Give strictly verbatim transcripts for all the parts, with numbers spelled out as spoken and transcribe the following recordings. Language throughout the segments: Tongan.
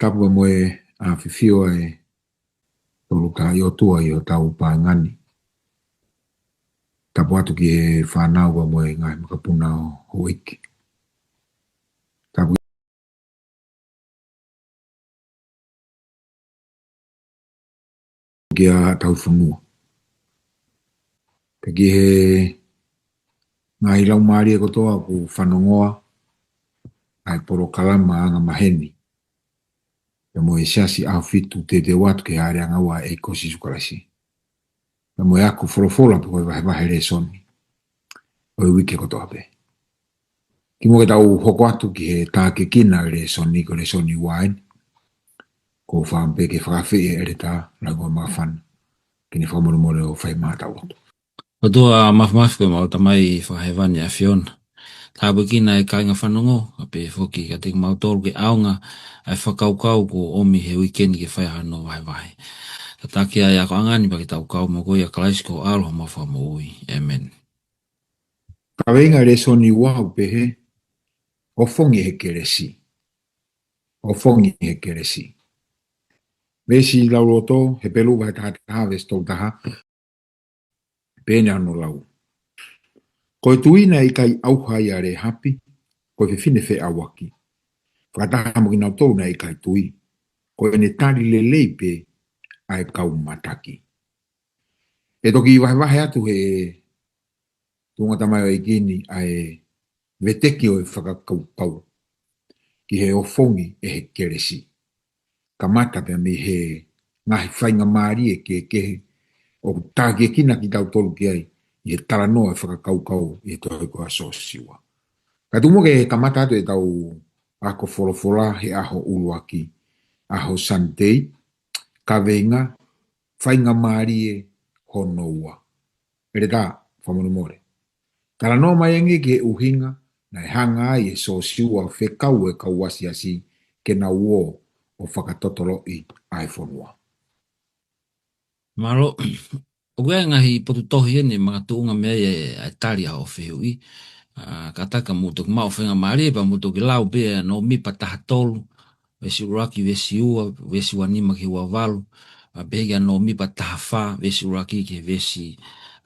Tapu mo e ʻafio ʻa e Tolu Tahaʻi ʻOtua ʻi hotau paenga ni. Tapu atu ki he fānau mo e ngaahi makapuna ʻo houʻeiki. Tapu kia Taufunua. Pea ki he ngaahi laumālie kotoa ʻoku fanongoa ʻa e polokalama anga maheni pea mo e Siasi ʻAhofitu, teuteu atu ki he ʻAlo ʻo e ʻOtua ʻa e ʻEiki ko Sīsū Kalaisi. Pea mo e ako folofola pe ko e vahevahe lēsoni ʻo e uike kotoa pē. Kimuʻa ke tau hoko atu ki he tākiekina ʻo e lēsoni, ko e lēsoni ua eni, ʻoku ou fakaʻamu pē ke fakaafeʻi ʻa e ʻEletā Lāngiloa Makafana ke ne fakamolemole ʻo fai mai ʻetau lotu. ʻOtua Māfimafi, ko homau Tamai Fakahēvani ʻAfiona, tāpuekina e kāinga fanongo, kae pehē foki kiate kimautolu ke ʻaonga ʻa e fakakaukau kuo ʻomi he uike ni ke fai hano vahevahe. Tataki ʻa e akoʻanga ni pea ke tau kau mo koe ʻia Kalaisi ko ho ʻAlo homau Fakamoʻui. ʻĒmeni. Kaveinga lēsoni ua ʻoku pehē: ʻOfongi he kelesi. ʻOfongi he kelesi. Veesi lauloto, Hepelū vahe taha taha, veesi tolu taha. Pehē ni hono lau: Ko e tui naʻe ʻikai ʻauha ia ʻa Lēhapi, ko e fefine feʻauaki, fakataha mo kinautolu naʻe ʻikai tui, ko ʻene tali lelei pē ʻa e kau mataki. ʻE toki vahevahe atu he tuʻunga tamaioʻeiki ni ʻa e veteki ʻo e fakakaukau ki he ʻofongi ʻe he kelesi. Kamata pē mei he ngaahi faingamālie kehekehe ʻoku tākiekina kitautolu ki ai ʻi he talanoa ʻo e fakakaukau ʻi he tohi ko ia ʻa Siosiua. Ka tuku muʻa ke kamata atu ʻetau ako folofola he ʻaho ʻuluaki, ʻaho Sunday, kaveinga: Faingamālie hono ua. ʻEletā, fakamolemole, talanoa mai ange ki he ʻuhinga naʻe hanga ai ʻe Siosiua ʻo fekau e kau asiasi ke nau ō ʻo fakatotoloʻi ʻa e fonua. Mālō. ʻOku ʻi ai e ngaahi potu tohi ʻeni ʻe makatuʻunga mei ai ʻa e tali ʻa hoʻo fehuʻi. ʻA, kātaki ka mou toki maʻu faingamālie pea mou toki lau pē ʻa Nōmipa taha tolu, veesi ʻuluaki, veesi ua, veesi ua nima ki he ua valu, ʻa, pehē kia Nōmipa taha fā, veesi ʻuluaki ki he veesi,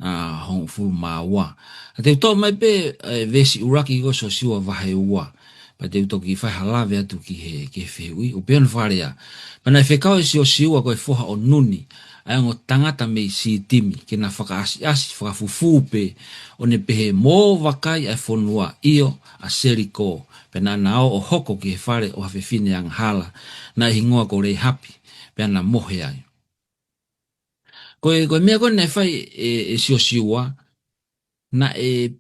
ʻa, hongofulu mā ua. ʻA, te u toʻo mai pē, ʻa e veesi ʻuluaki ko Siosiua vahe ua. Pea te u toki fai ha lave atu ki he, ki he fehuʻi, ʻoku pehē hono fakalea: Pea naʻe fekau ʻe Siosiua ko e foha ʻo Nuni, ʻa e ongo tangata mei Sitimi, ke na fakaʻasiʻasi fakafufū pē, ʻo ne pehē: Mou ō ʻo vakai ʻa e fonua, ʻio, ʻa Seliko. Pea naʻa na ō ʻo hoko ki he fale ʻo ha fefine angahala naʻe hingoa ko Lēhapi, pea na mohe ai. Ko e, ko e meʻa ko ē naʻe fai ʻe, ʻe Siosiua, naʻe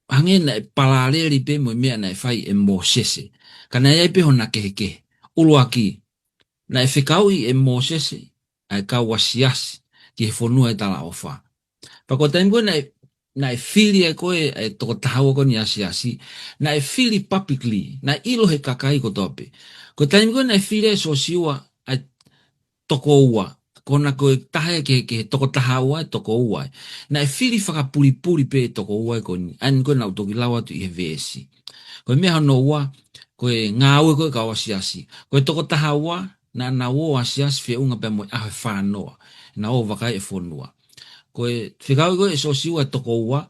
hangē naʻe palaleli pē mo e meʻa naʻe fai ʻe Mōsese. Ka naʻe ʻi ai pē hona kehekehe. ʻUluaki, naʻe fekauʻi ʻe Mōsese ʻa e kau asiasi ki he fonua ʻo e talaʻofa. Pea ko e taimi ko ē naʻe, naʻe fili ai ko ē ʻa e toko taha ua ko eni asiasi, naʻe fili publicly, naʻe ʻilo ʻe he kakai kotoa pē. Ko e taimi ko ē naʻe fili ai ʻe Siosiua ʻa e toko ua, ko ena ko e taha ia ki he, ki he toko taha ua, ʻa e toko ua ia. Naʻe fili fakapulipuli pē ʻe he toko ua ia ko eni, ʻa eni ko ē naʻa ku toki lau atu ʻi he veesi. Ko e meʻa hono ua, ko e ngāue ko ē ʻa e kau asiasi. Ko e toko taha ua, naʻa nau ō ʻo asiasi feʻunga pea mo e ʻaho ʻe fā noa, nau ō ʻo vakai e fonua. Ko e fekauʻi ko ē ʻe Siosiua e toko ua,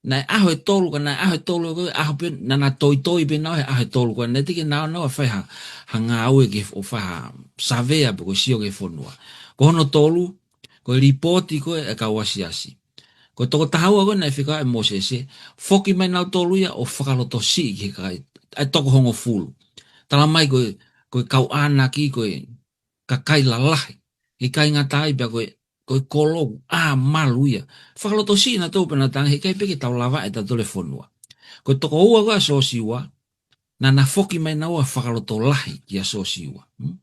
naʻe ʻaho ʻe tolu, ka naʻe ʻaho ʻe tolu ko ē, ʻaho pē, naʻa na toitoi pē nau he ʻaho ʻe tolu ko ē, naʻe teʻeki ke nau, nau fai ha, ha ngāue ke ʻo fai ha savea pe ko e sio ki he fonua. Ko hono tolu, ko e lipooti ko ē ʻa e kau asiasi. Ko e toko taha ua ko ē naʻe fekau ʻe Mōsese, foki mai nautolu ia ʻo fakalotosiʻi ki he kakai, ʻa e toko hongofulu. Tala mai ko e, ko e kau ʻānaki, ko e kakai lalahi, ʻikai ngata ai pea ko e, ko e kolo ʻoku malu ia. Fakalotosiʻi nautolu pea na talaange, heʻikai pē ke tau lava ʻe tautolu e fonua. Ko e toko ua ko ē ʻa Siosiua, naʻa na foki mai naua fakalotolahi kia Siosiua. Hmm?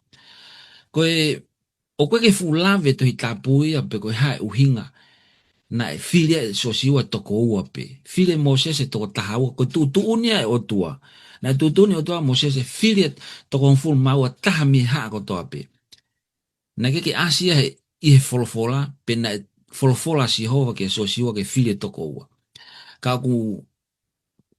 Ko e, ʻoku ʻikai ke fuʻu lave Tohi Tapu ia pe ko e hā e ʻuhinga naʻe fili ai ʻe Siosiua e toko ua pē. Fili ʻe Mōsese e toko taha ua, ko e tuʻutuʻuni ia ʻa e ʻOtua. Naʻe tuʻutuʻuni e ʻOtua kia Mōsese fili e toko hongofulu mā ua, taha mei he haʻa kotoa pē. Naʻe ʻikai ke ʻasi ia he, ʻi he folofola, pe naʻe folofola ʻa Sihova kia Siosiua ke fili e toko ua. Ka ʻoku,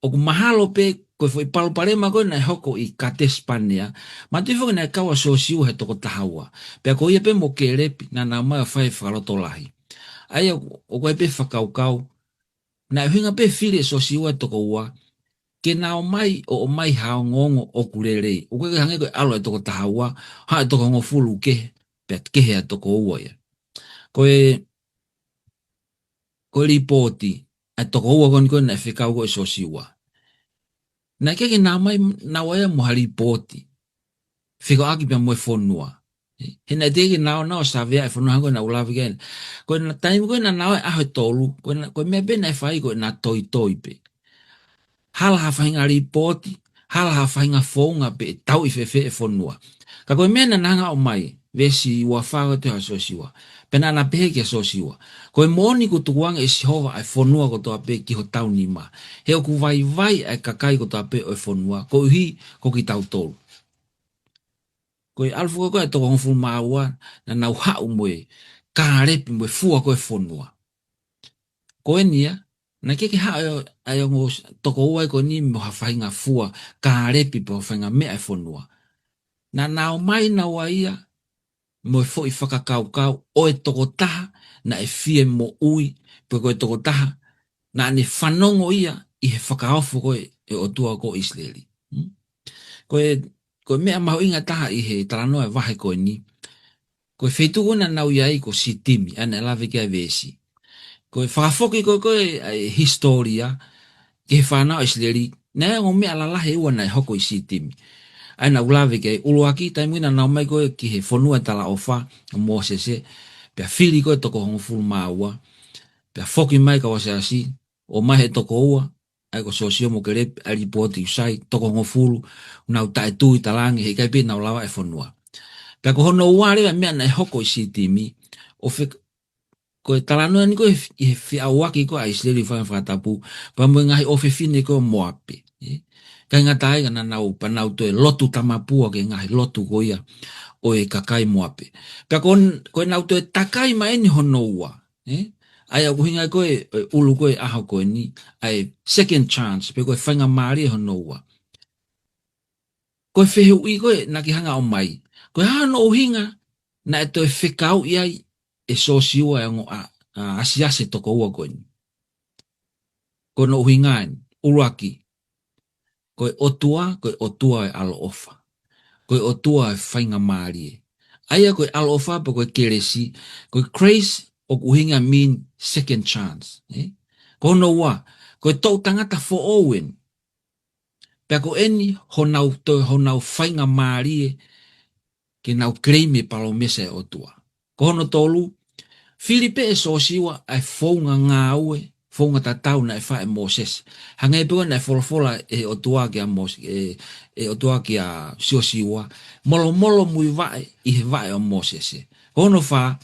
ʻoku mahalo pē ko e foʻi palopalema ko ē naʻe hoko ʻi Katesi Panea, manatuʻi foki naʻe kau ʻa Siosiua he toko taha ua. Pea ko ia pē mo Kelepi, naʻa nau ō mai ʻo fai e fakalotolahi. ʻA ia, ʻoku ʻi ai pē fakakaukau, naʻe ʻuhinga pē fili ʻe Siosiua e toko ua, ke na ō mai, ʻo ʻomai ha ongoongo ʻoku lelei. ʻOku ʻikai ke hangē ko e ʻalu e toko taha ua, haʻu e toko hongofulu kehe, pea kehe ʻa e toko ua ia. Ko e, ko e lipooti ʻa e toko ua ko eni ko ē naʻe fekau ko ē ʻe Siosiua. Naʻe ʻikai ke na ō mai naua ia mo ha lipooti fekauʻaki pea mo e fonua. He naʻe teʻeki ke na ō naua ʻo savea e fonua hangē ko ē naʻa ku lave ki ai. Ko e na taimi ko ē naʻa na ō he ʻaho ʻe tolu, ko e na, ko e meʻa pē naʻe fai ko e na toitoi pē. Hala ha faʻahinga lipooti, hala ha faʻahinga founga pe ʻe tauʻi fēfē e fonua. Ka ko e meʻa naʻa na hanga ʻo ʻomai, veesi ua fā ko ē ʻa Siosiua. Pea naʻa na pehē kia Siosiua, ko e moʻoni kuo tukuange ʻe Sihova ʻa e fonua kotoa pē ki hotau nima. He ʻoku vaivai ʻa e kakai kotoa pē ʻo e fonua, koeʻuhi ko kitautolu. Ko e ʻalu foki ko ē ʻa e toko hongofulu mā ua, naʻa nau haʻu mo e kālepi mo e fua ko ē fonua. Ko eni ia, naʻe ʻikai ke haʻu ʻa e, ʻa e ongo s-, toko ua ko eni mo ha faʻahinga fua, kālepi pe ha faʻahinga meʻa e fonua. Naʻa na ō mai naua ia, mo e foʻi fakakaukau ʻo e tokotaha naʻe fie moʻui, pe ko e tokotaha naʻa ne fanongo ia ʻi he fakaofo ko ē ʻa e ʻOtua ko ʻIsileli. Hmm? Ko e, ko e meʻa mahuʻinga taha ʻi he talanoa e vahe ko eni. Ko e feituʻu ko ē naʻa nau ʻi ai ko Sitimi, ʻa ia naʻe lave ki ai e veesi. Ko e fakafoki ko ē ko ē ʻa e hisitōlia ki he fānau ʻIsileli, naʻe ongo meʻa lalahi ʻe ua naʻe hoko ʻi Sitimi. ʻA ia naʻa ku lave ki ai, ʻuluaki, taimi naʻa nau ō mai ko ē ki he fonua ʻo e talaʻofa ʻo Mōsese, pea fili ko ē toko hongofulu mā ua, pea foki mai kau Siasi, ō mai he toko ua, ʻa ia ko Siosiua mo Kelepi, ʻa e lipooti ʻoku sai, toko hongofulu, nau taʻetui, talaange heʻikai pē nau lava e fonua. Pea ko hono ua leva e meʻa naʻe hoko ʻi Sitimi, ʻo fe-, ko e talanoa ni ko ē ʻi he feʻauaki ko ē ʻa ʻIsileli ʻi he fanga fakatapu, pea mo e ngaahi ʻofefine ko ē ʻo Moape. ʻE? ʻIkai ngata ai ka naʻa nau, pea nau toe lotu tamapua ki he ngaahi lotu ko ia ʻo e kakai Moape. Pea ko, ko ʻenau toe takai mai eni hono ua. ʻE? ʻA ia ʻoku ʻuhinga ko ē, ʻe ʻulu ko ē ʻaho ko eni, ʻa e second chance, pe ko e faingamālie hono ua. Ko e fehuʻi ko ē naʻa ke hanga ʻo ʻomai. Ko e hā hono ʻuhinga naʻe toe fekauʻi ai ʻe Siosiua e ongo ʻa, ʻa, ʻasiasi ʻe toko ua ko eni. Ko hono ʻuhinga eni, ʻuluaki. Ko e ʻOtua, ko e ʻOtua e ʻaloʻofa. Ko e ʻOtua e faingamālie. ʻA ia ko e ʻaloʻofa pe ko e kelesi, ko e grace ʻoku ʻuhinga mean second chance. ʻE? Ko hono ua, ko e toʻu tangata foʻou eni. Pea ko eni honau toe honau faingamālie ke nau claim e palōmesi ʻa e ʻOtua. Ko hono tolu, fili pē ʻe Siosiua ʻa e founga ngāue, founga tatau naʻe fai ʻe Mōsese. Hangē pē ko ē naʻe folofola ʻe he ʻOtua kia Mōs-, ʻe, ʻe he ʻOtua kia Siosiua, molomolo muivaʻe ʻi he vaʻe ʻo Mōsese. Ko hono fā,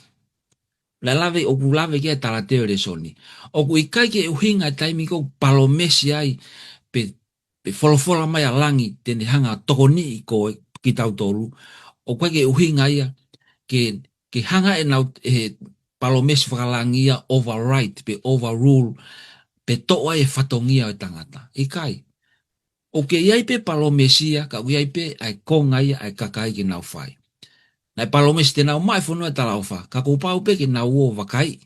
naʻe lave, ʻoku lave ki ai e talateu e lēsoni. ʻOku ʻikai ke ʻuhinga e taimi ko ē ʻoku palōmesi ai pe pe folofola mai ʻa langi te ne hanga ʻo tokoniʻi koe, kitautolu, ʻoku ʻikai ke ʻuhinga ia ke, ke hanga ʻe he palōmesi fakalangi ia ʻo override pe overrule pe toʻo ai e fatongia ʻo e tangata. ʻIkai. ʻOku ʻi ai pē palōmesi ia, ka ʻoku ʻi ai pē ʻa e konga ia ʻa e kakai ke nau fai. Naʻe palōmesi te nau maʻu e fonua ʻo e talaʻofa, ka kuo pau pē ke nau ō ʻo vakai.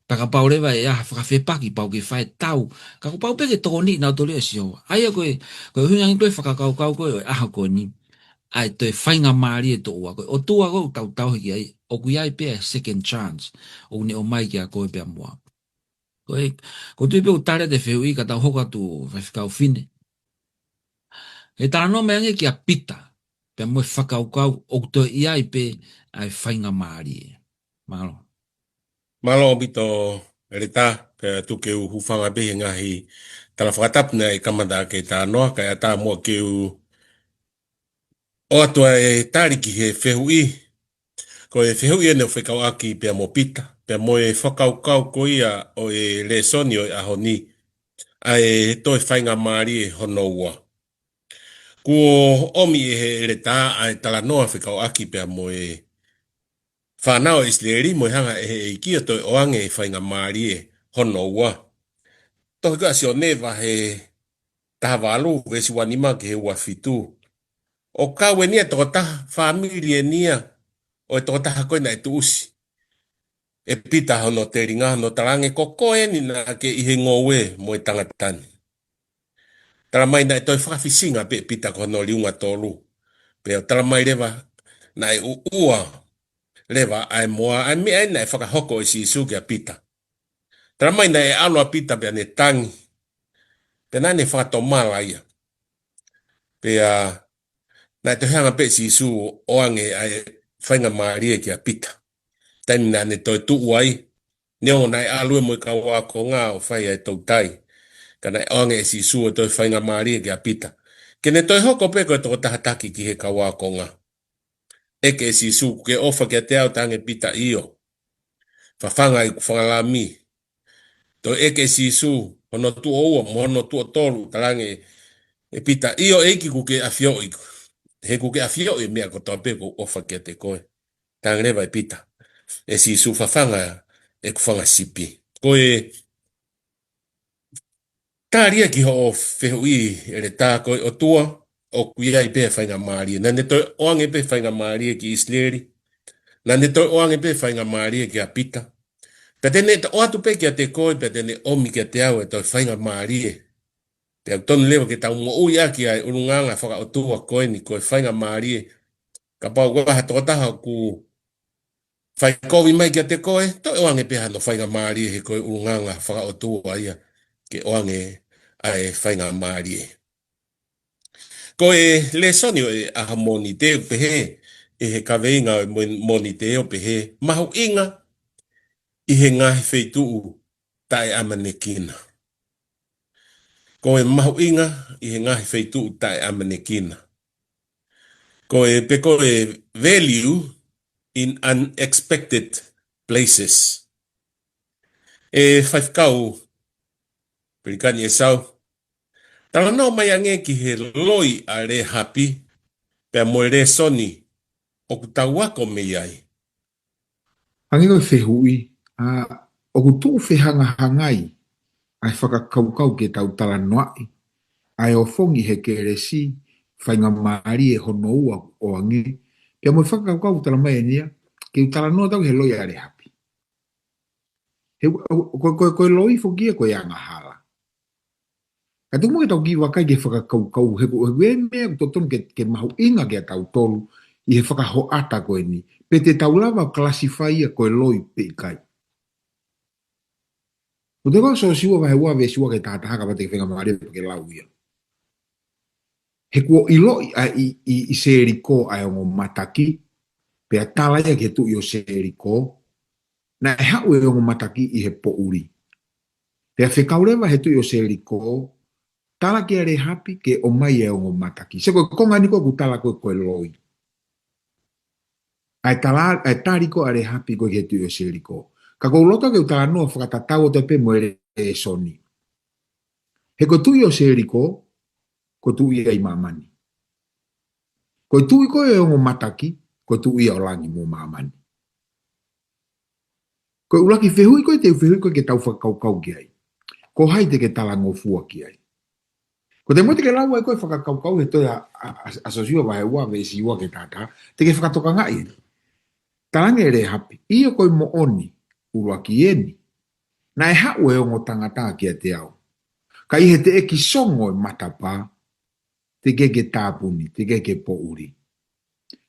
Pea kapau leva ʻe ʻi ai ha fakafepaki pau ke fai, tau. Ka kuo pau pē ke tokoniʻi nautolu ʻe Sihova. ʻA ia ko e, ko e ʻuhinga eni ko ē e fakakaukau ko ē ʻo e ʻaho ko eni. ʻA e toe faingamālie ʻe toko ua, ko e ʻOtua ko ē ʻoku tau tauhi ki ai, ʻoku ʻi ai pē ʻa e second chance. ʻOku ne ʻomai kia koe pea mo au. Ko e, ʻoku ou tui pē ʻoku tali atu e fehuʻi ka tau hoko atu Faifekau Fine. Ke talanoa mai ange kia Pita, pea mo e fakakaukau ʻoku toe ʻi ai pē ʻa e faingamālie. Mālō. Mālō ʻaupito ʻEletā, pea tuku ke u hūfanga pē he ngaahi tala fakatapu naʻe kamata ʻaki e talanoa, kae ʻatā muʻa ke u ʻoatu ʻa e tali ki he fehuʻi. Ko e fehuʻi eni ʻoku fekauʻaki pea mo Pita, pea mo e fakakaukau ko ia ʻo e lēsoni ʻo e ʻaho ni, ʻa e toe faingamālie hono ua. Kuo ʻomi ʻe he ʻEletā ʻa e talanoa fekauʻaki pea mo e fānau ʻIsileli mo e hanga ʻe he ʻEiki ʻo toe ʻoange e faingamālie hono ua. Tohi ko ē ʻa Sione vahe taha valu, veesi ua nima ki he ua fitu. ʻOku kau eni ia e tokotaha fāmili eni ia ʻo e tokotaha ko ē naʻe tuʻusi ʻe Pita hono telinga, hono talaange ko koe eni naʻa ke ʻi he ngoue mo e tangata ni. Talamai naʻe toe fakafisinga pē ʻe Pita ko hono liunga tolu. Pea talamai leva naʻe ʻuʻua leva ʻa e moa, ʻa e meʻa eni naʻe fakahoko ʻe Sīsū kia Pita. Talamai naʻe ʻalu ʻa Pita pea ne tangi. Pea naʻa ne fakatomala ia. Pea naʻe toe hanga pē ʻe Sīsū ʻo ʻoange ʻa e faingamālie kia Pita. Taimi naʻa ne toe tuʻu ai, neongo naʻe ʻalu ia mo e kau ākonga ʻo fai ʻa e toutai, ka naʻe ʻoange ʻe Sīsū ʻa e toe faingamālie kia Pita ke ne toe hoko pē ko e tokotaha taki ki he kau ākonga. ʻEke ʻe Sīsū, ʻOku ke ʻofa kiate au? Talaange ʻe Pita, ʻIo. Fafanga ʻeku fanga lami. Toe ʻeke ʻe Sīsū hono tuʻo ua mo hono tuʻo tolu, talaange ʻe Pita, ʻIo ʻEiki, kuo ke ʻafioʻi, he kuo ke ʻafioʻi e meʻa kotoa pē, ʻoku ou ʻofa kiate koe. Talaange leva ʻe Pita, ʻE Sīsū, fafanga ʻeku fanga sipi. Ko e tali ia ki hoʻo fehuʻi, ʻEletā, ko e ʻOtua ʻoku ʻi ai pē faingamālie. Naʻa ne toe ʻoange pē faingamālie ki ʻIsileli. Naʻa ne toe ʻoange pē faingamālie kia Pita. Pea te ne ʻoatu pē kiate koe, pea te ne ʻomi kiate au e toe faingamālie. Pea ʻoku tonu leva ke tau moʻui ʻaki ʻa e ʻulungaanga fakaʻotua ko eni, ko e faingamālie. Kapau ko ha tokotaha ʻoku fai kovi mai kiate koe, toe ʻoange pē hano faingamālie, he ko e ʻulungaanga fakaʻotua ia ke ʻoange ʻa e faingamālie. Ko e lēsoni ʻo e ʻaho Mōnite ʻoku pehē ʻe he kaveinga ʻo e Mō-, Mōnite ʻo pehē, Mahuʻinga ʻi he ngaahi feituʻu taʻeʻamanekina. Ko e mahuʻinga ʻi he ngaahi feituʻu taʻeʻamanekina. Ko e, pe ko e value in unexpected places. ʻE Faifekau Pelikani ʻEsau, talanoa mai ange ki he loi ʻa Lēhapi, pea mo e lēsoni ʻoku tau ako mei ai. Hangē ko e fehuʻi, ʻa, ʻoku tuʻu fehangahangai ʻa e fakakaukau ke tau talanoaʻi ʻa e ofongi he kelesi, faingamālie hono ua ʻoange, pea mo e fakakaukau talamai eni ia, ke u talanoa atu ki he loi ʻa Lēhapi. He, ko, ko, ko e loi foki ia ko e angahala. Ka tuku muʻa ke tau kiʻi vakai ki he fakakaukau, he ko, he ko e meʻa ʻoku totonu ke, ke mahuʻinga kiate kitautolu ʻi he fakahoʻata ko eni, pe te tau lava ʻo classify ia ko e loi pe ʻikai. Ko e tohi ko Sōsiua vahe ua veesi ua ki he taha taha, kapau te ke faingamālie pē ke lau ia. He kuo ʻiloʻi ʻa ʻi, ʻi, ʻi Selikō ʻa e ongo mataki, pea tala ia ki he tuʻi ʻo Selikō, naʻe haʻu e ongo mataki ʻi he poʻuli. Pea fekau leva he tuʻi ʻo Selikō, tala kia Lēhapi ke ʻomai e ongo mataki. Sai, ko e konga eni ko ē ʻoku tala ko ē ko e loi. ʻA e tala, ʻa e tali ko ē ʻa Lēhapi ko ē ki he tuʻi ʻo Selikō. Ka ʻoku ou loto ke u talanoa fakatatau atu pē mo e lēsoni. He ko e tuʻi ʻo Selikō, ko e tuʻi ia ʻi māmani. Ko e tuʻi ko ē ʻo e ongo mataki, ko e tuʻi ia ʻo langi mo māmani. Ko e ʻuluaki fehuʻi ko ē te u fehuʻi ko ē ke tau fakakaukau ki ai, ko hai te ke talangofua ki ai? Ko e taimi te ke lau ai ko ē fakakaukau he tohi ʻa, ʻa, ʻa, ʻa Sōsiua vahe ua veesi ua ki he taha taha, te ke fakatokangaʻi eni. Talaange ʻe Lēhapi, ʻIo, ko e moʻoni, ʻuluaki eni, naʻe haʻu e ongo tangata kiate au. Ka ʻi he teʻeki songo e matapā, teʻeki ke tāpuni, teʻeki ke poʻuli.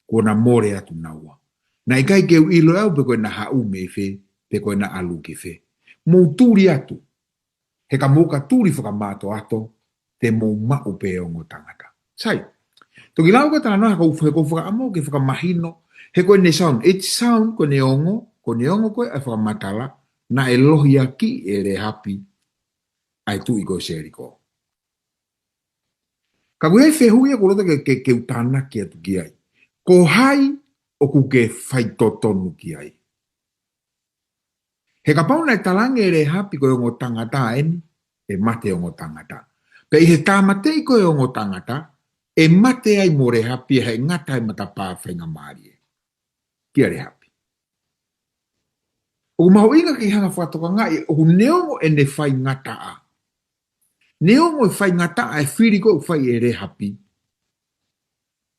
Kuo na mole atu naua. Naʻe ʻikai ke u ʻilo ʻe au pe ko ʻena haʻu mei fē, pe ko ʻena ʻalu ki fē. Mou tuli atu. He ka mou ka tuli fakamātoato, te mou maʻu pē ongo tangata. Sai. Toki lau ko e talanoa he ʻoku ou, he ʻoku ou fakaʻamu ke fakamahino. He ko ʻene sound, it sound ko ʻene ongo, ko ʻene ongo ko ē ʻa e fakamatala, naʻe lohiakiʻi ʻe Lēhapi ʻa e tuʻi ko ē ʻo Selikō. Ka ko e fehuʻi ia ʻoku ou loto ke, ke, ke u tānaki atu ki ai. Ko hai ʻoku ke faitotonu ki ai? He kapau naʻe talaange ʻe Lēhapi ko e ongo tangata eni, ʻe mate ongo tangata. Pea ʻi he tāmateʻi ko ē ongo tangata, ʻe mate ai mo Lēhapi ʻi he ngata e matapā faingamālie. Kia Lēhapi. ʻOku mahuʻinga ke hanga fakatokangaʻi, ʻoku neongo ʻene faingataʻa. Neongo e faingataʻa e fili ko ē ʻoku fai ʻe Lēhapi,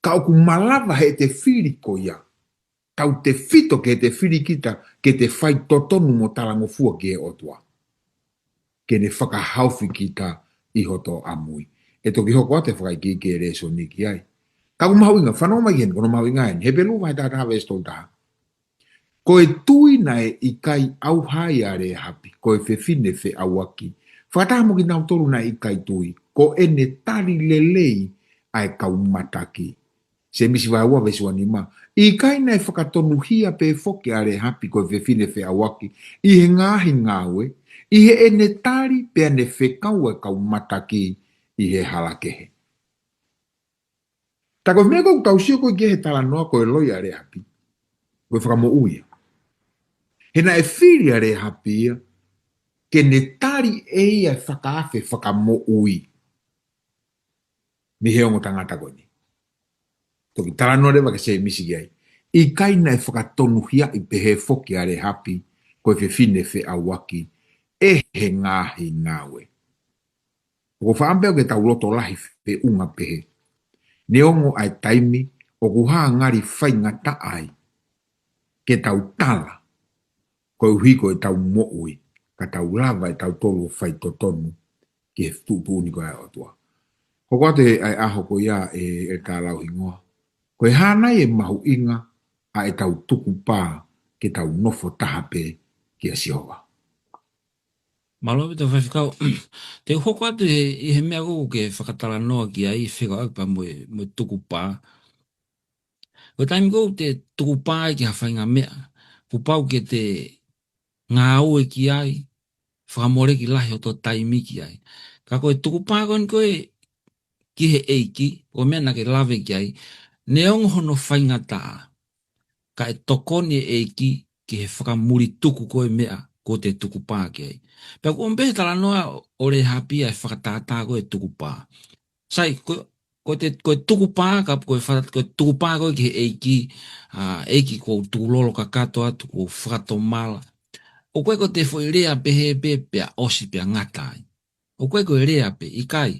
ka ʻoku malava heʻete fili ko ia, tautefito ki heʻete fili kita, ke te faitotonu mo talangofua ki he ʻOtua, ke ne fakahaofi kita ʻi hoto ʻamui. ʻE toki hoko atu e fakaikiiki e lēsoni ki ai. Ka ʻoku mahuʻinga, fanongo mai ki heni, ko hono mahuʻinga eni. Hepelū vahe taha taha veesi tolu taha. Ko e tui naʻe ʻikai ʻauha ai ʻa Lēhapi, ko e fefine feʻauaki, fakataha mo kinautolu naʻe ʻikai tui, ko ʻene tali lelei ʻa e kau mataki. Sēmisi vahe ua veesi ua nima. ʻIkai naʻe fakatonuhia pē foki ʻa Lēhapi, ko e fefine feʻauaki, ʻi he ngaahi ngāue, ʻi heʻene tali pea ne fekau e kau mataki ʻi he hala kehe. Tā ko e meʻa ko ē ʻoku tau sio ko ē ki he talanoa ko e loi ʻa Lēhapi, ko e fakamoʻui ia. He naʻe fili ʻa Lēhapi ia, ke ne tali ʻe ia e fakaafe fakamoʻui mei he ongo tangata ko eni. Toki talanoa leva ʻa Sēmisi ki ai. ʻIkai naʻe fakatonuhiaʻi pehē foki ʻa Lēhapi, ko e fefine feʻauaki, ʻi he ngaahi ngāue. ʻOku ou fakaʻamu pē au ke tau loto lahi feʻunga pehē. Neongo ʻa e taimi ʻoku hā ngali faingataʻa ai ke tau tala, koeʻuhi ko ʻetau moʻui, ka tau lava ʻe tautolu ʻo faitotonu ki he tuʻutuʻuni ko ia ʻa e ʻOtua. Hoko atu e ʻaho ko ia ʻe, ʻe Talauhingoa. Ko e hā nai e mahuʻinga ʻa ʻetau tukupā ke tau nofo taha pē kia Sihova? Mālō ʻaupito Faifekau. Te u hoko atu he, ʻi he meʻa ʻoku ke fakatalanoa ki ai fekauʻaki pea mo e, mo e tukupā. Ko e taimi ʻoku te tukupā ai ki ha faʻahinga meʻa, kuo pau ke te ngāue ki ai, fakamoleki lahi hoto taimi ki ai. Ka ko e tukupā ko eni ko ē ki he ʻEiki, ko e meʻa naʻa ke lave ki ai, neongo hono faingataʻa, ka ʻe tokoni e ʻEiki ki he fakamulituku ko ē meʻa ʻoku te tukupā ki ai. Pea ʻoku ʻomi pē he talanoa ʻo Lēhapi ʻa e fakatātā ko ē tukupā. Sai, ko, ko te, ko e tukupā, ka ko e fa-, ko e tukupā ko ē ki he ʻEiki, ʻa, ʻEiki ʻoku ou tukulolo kakato atu, ʻoku ou fakatomala. ʻOku ʻikai ko e foʻi lea pehē pē pea ʻosi pea ngata ai. ʻOku ʻikai ko e lea pē, ʻikai.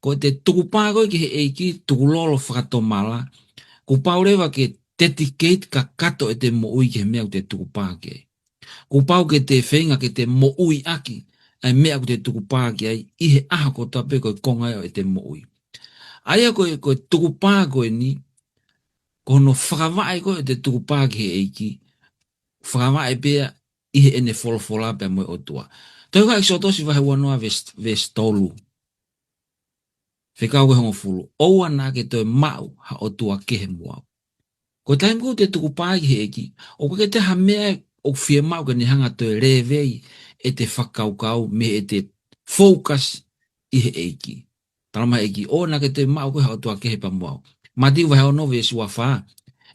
Ko e tukupā ko ē ki he ʻEiki, tukulolo fakatomala, kuo pau leva ke dedicate kakato ʻete moʻui ki he meʻa ʻoku te tukupā ki ai. Kuo pau ke te feinga ke te moʻui ʻaki ʻa e meʻa ʻoku te tukupā ki ai ʻi he ʻaho kotoa pē ko e konga ia ʻo ʻete moʻui. ʻA ia ko e, ko e tukupā ko eni, ko hono fakavaʻe ko ē ʻete tukupā ki he ʻEiki, fakavaʻe pē ia ʻi heʻene folofola pea mo e ʻOtua. Toe ko ʻEkisoto vahe uanoa veesi, veesi tolu. Fekau ko e hongofulu, ʻoua naʻa ke toe maʻu ha ʻotua kehe mo au. Ko e taimi ʻoku te tukupā ai ki he ʻEiki, ʻoku ʻikai ke te ha meʻa ʻoku fiemaʻu ke ne hanga toe lēvei ʻete fakakaukau mei heʻete focus ʻi he ʻEiki. Talamai ʻe he ʻEiki, ʻoua naʻa ke toe maʻu koe ha ʻotua kehe pea mo au. Mātiu vahe ono veesi ua fā.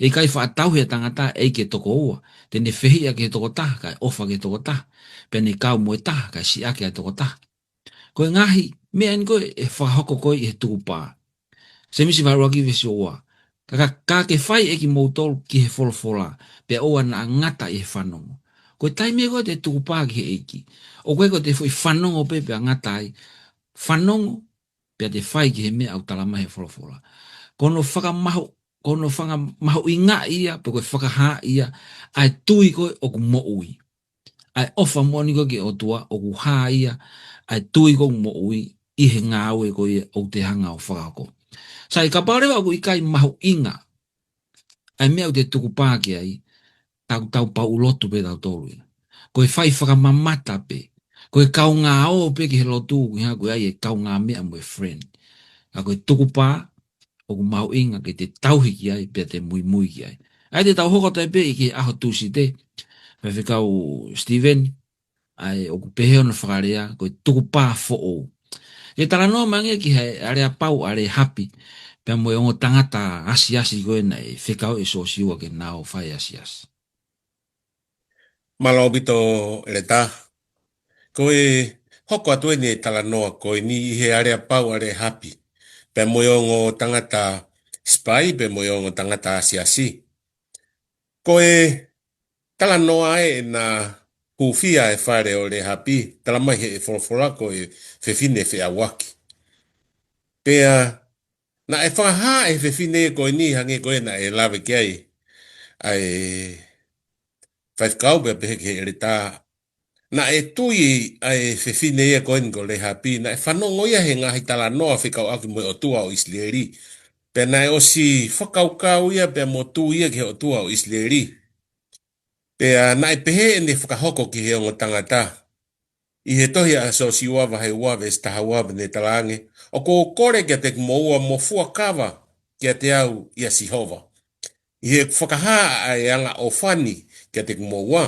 ʻE ʻikai faʻa tauhi ʻa e tangata ʻe ʻi ai ke toko ua. Te ne fehiʻa ki he toko taha, kae ʻofa ki he toko taha. Pea ne kau mo e taha, kae siʻaki ʻa e toko taha. Ko e ngaahi meʻa eni ko ē ʻe fakahoko ko ē ʻi he tukupā. Sēmisi vahe ʻuluaki veesi ua. Ka, ka, ka ke fai ʻe kimoutolu ki he folofola, pea ʻoua naʻa ngata ʻi he fanongo. Ko e taimi ko ē te tukupā ki he ʻEiki, ʻoku ʻikai ko ʻete foʻi fanongo pē pea ngata ai. Fanongo, pea te fai ki he meʻa ʻoku talamai he folofola. Ko hono fakamahu-, ko hono fakamahuʻingaʻi ia, pe ko e fakahā ia ʻa e tui ko ē ʻoku moʻui. ʻA e ʻofa moʻoni ko ē ki he ʻOtua, ʻoku hā ia ʻa e tui ko ē ʻoku moʻui ʻi he ngāue ko ia ʻoku te hanga ʻo fakahoko. Sai, kapau leva ʻoku ʻikai mahuʻinga ʻa e meʻa ʻoku te tukupā ki ai, tau, tau pauʻu lotu pē tautolu ia. Ko e fai fakamamata pē. Ko e kaungā ō pē ki he lotu, ʻoku ʻi ai ʻa e kaungāmeʻa mo e friend. Ka ko e tukupā, ʻoku mahuʻinga ke te tauhi ki ai, pea te muimui ki ai. ʻA ia te tau hoko atu pē ʻi he ʻaho Tūsite, Faifekau Steven, ʻa ia ʻoku pehē hono fakalea, ko e tukupā foʻou. Ke talanoa mai ange ki he aleapau ʻa Lēhapi, pea mo e ongo tangata asiasi ko ē naʻe fekau ʻe Siosiua ke na ō fai asiasi. Mālō ʻaupito Leta. Ko e hoko atu eni e talanoa ko eni ʻi he aleapau ʻa Lēhapi, pea mo e ongo tangata sipai, pea mo e ongo tangata asiasi. Ko e talanoa ē ʻena hūfia e fale ʻo Lēhapi, talamai ʻe he folofola ko e fefine feʻauaki. Pea naʻe fakahā ʻe he fefine ko eni hangē ko e naʻe lave ki ai ʻa e faifekau pea pehē ki he ʻeletā. Naʻe tui ʻa e fefine ia ko eni ko Lēhapi, naʻe fanongo ia he ngaahi talanoa fekauʻaki mo e ʻOtua ʻo ʻIsileli. Pea naʻe ʻosi fakakaukau ia pea mo tui ia ki he ʻOtua ʻo ʻIsileli. Pea naʻe pehē ʻene fakahoko ki he ongo tangata. ʻI he tohi ʻa Siosiua vahe ua veesi taha ua, pea ne talaange, ʻOku ou kole kiate kimoua mo fuakava kiate au ʻia Sihova, ʻi heʻeku fakahā ʻa e angaʻofa ni kiate kimoua,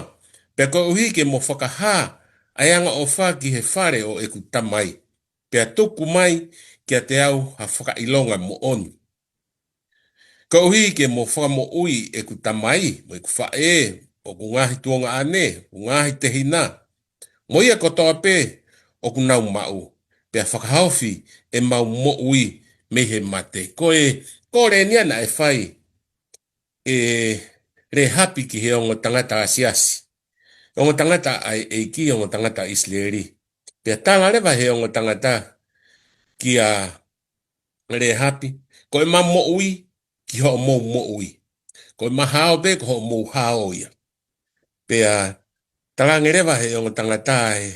pea koeʻuhi ke mo fakahā ʻa e angaʻofa ki he fale ʻo ʻeku tamai, pea tuku mai kiate au ha fakaʻilonga moʻoni, koeʻuhi ke mo fakamoʻui ʻeku tamai, mo ʻeku faʻē, ʻoku ngaahi tuongaʻane, ʻoku ngaahi tehina, mo ia kotoa pē ʻoku nau maʻu, pea fakahaofi ʻemau moʻui mei he mate. Ko e kole eni ia naʻe fai ʻe Lēhapi ki he ongo tangata asiasi, ongo tangata ʻa e ʻEiki, ongo tangata ʻIsileli. Pea tala leva ʻe he ongo tangata kia Lēhapi, Ko ʻema moʻui ki hoʻomou moʻui, ko ʻema hao pē ko hoʻomou hao ia. Pea talaange leva ʻe he ongo tangata ē,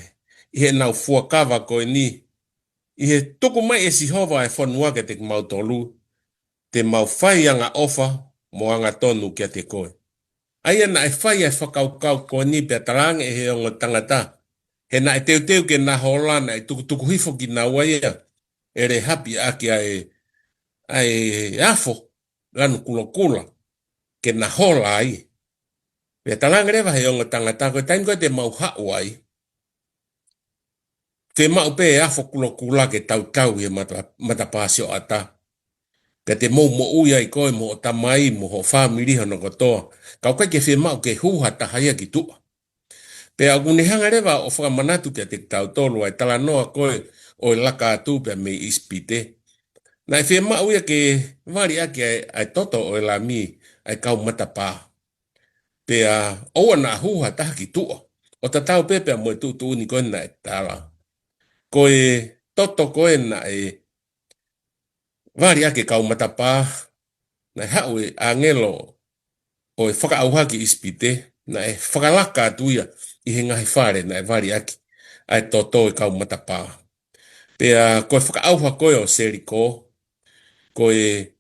ʻi heʻenau fuakava ko eni, ʻI he tuku mai ʻe Sihova ʻa e fonua kiate kimautolu, te mau fai angaʻofa mo angatonu kiate koe. ʻA ia naʻe fai ʻa e fakakaukau ko eni pea talaange ʻe he ongo tangata, he naʻe teuteu ke na hola, naʻe tukutuku hifo kinaua ia ʻe Lēhapi ʻaki ʻa e, ʻa e afo lanu kulokula ke na hola ai. Pea talaange leva ʻe he ongo tangata, Ko e taimi ko ē te mau haʻu ai, fiemaʻu pē ʻa e afo kulokula ke tautau ʻi he mata-, matapā sioʻata. Pea te mou moʻui ai koe mo hoʻo tamai mo hoʻo fāmili hono kotoa. Ka ʻoku ʻikai ke fiemaʻu ke hū ha taha ia ki tuʻa. Pea ʻoku ne hanga leva ʻo fakamanatu kiate kitautolu ʻa e talanoa ko ē ʻo e laka atu pea mei ʻIsipite. Naʻe fiemaʻu ia ke vali ʻaki ʻa e, ʻa e toto ʻo e lami ʻa e kau matapā. Pea ʻoua naʻa hū ha taha ki tuʻa. ʻO tatau pē pea mo e tuʻutuʻuni ko ē naʻe tala. Ko e toto ko ē naʻe vali ʻaki e kau matapā, naʻe haʻu e ʻāngelo ʻo e fakaʻauha ki ʻIsipite, naʻe fakalaka atu ia ʻi he ngaahi fale naʻe vali ʻaki ʻa e toto ʻo e kau matapā. Pea ko e fakaʻauha ko ē ʻo Seliko, ko e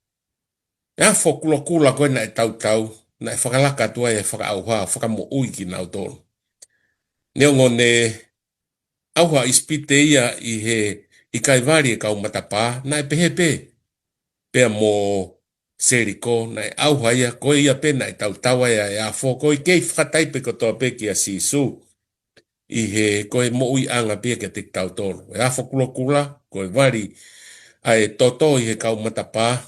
afo kulokula ko ē naʻe tautau, naʻe fakalaka atu ai e fakaʻauha, fakamoʻui kinautolu. Neongo ne ʻauha ʻIsipite ia ʻi he ʻikai vali e kau matapā, naʻe pehē pē pea mo Seliko, naʻe ʻauha ia, ko ia pē naʻe tautau ai ʻa e afo, ko e kei fakataipe kotoa pē kia Sīsū. ʻI he ko e moʻuiʻanga pē ia kiate kitautolu. E afo kulokula, ko e vali ʻa e toto ʻi he kau matapā.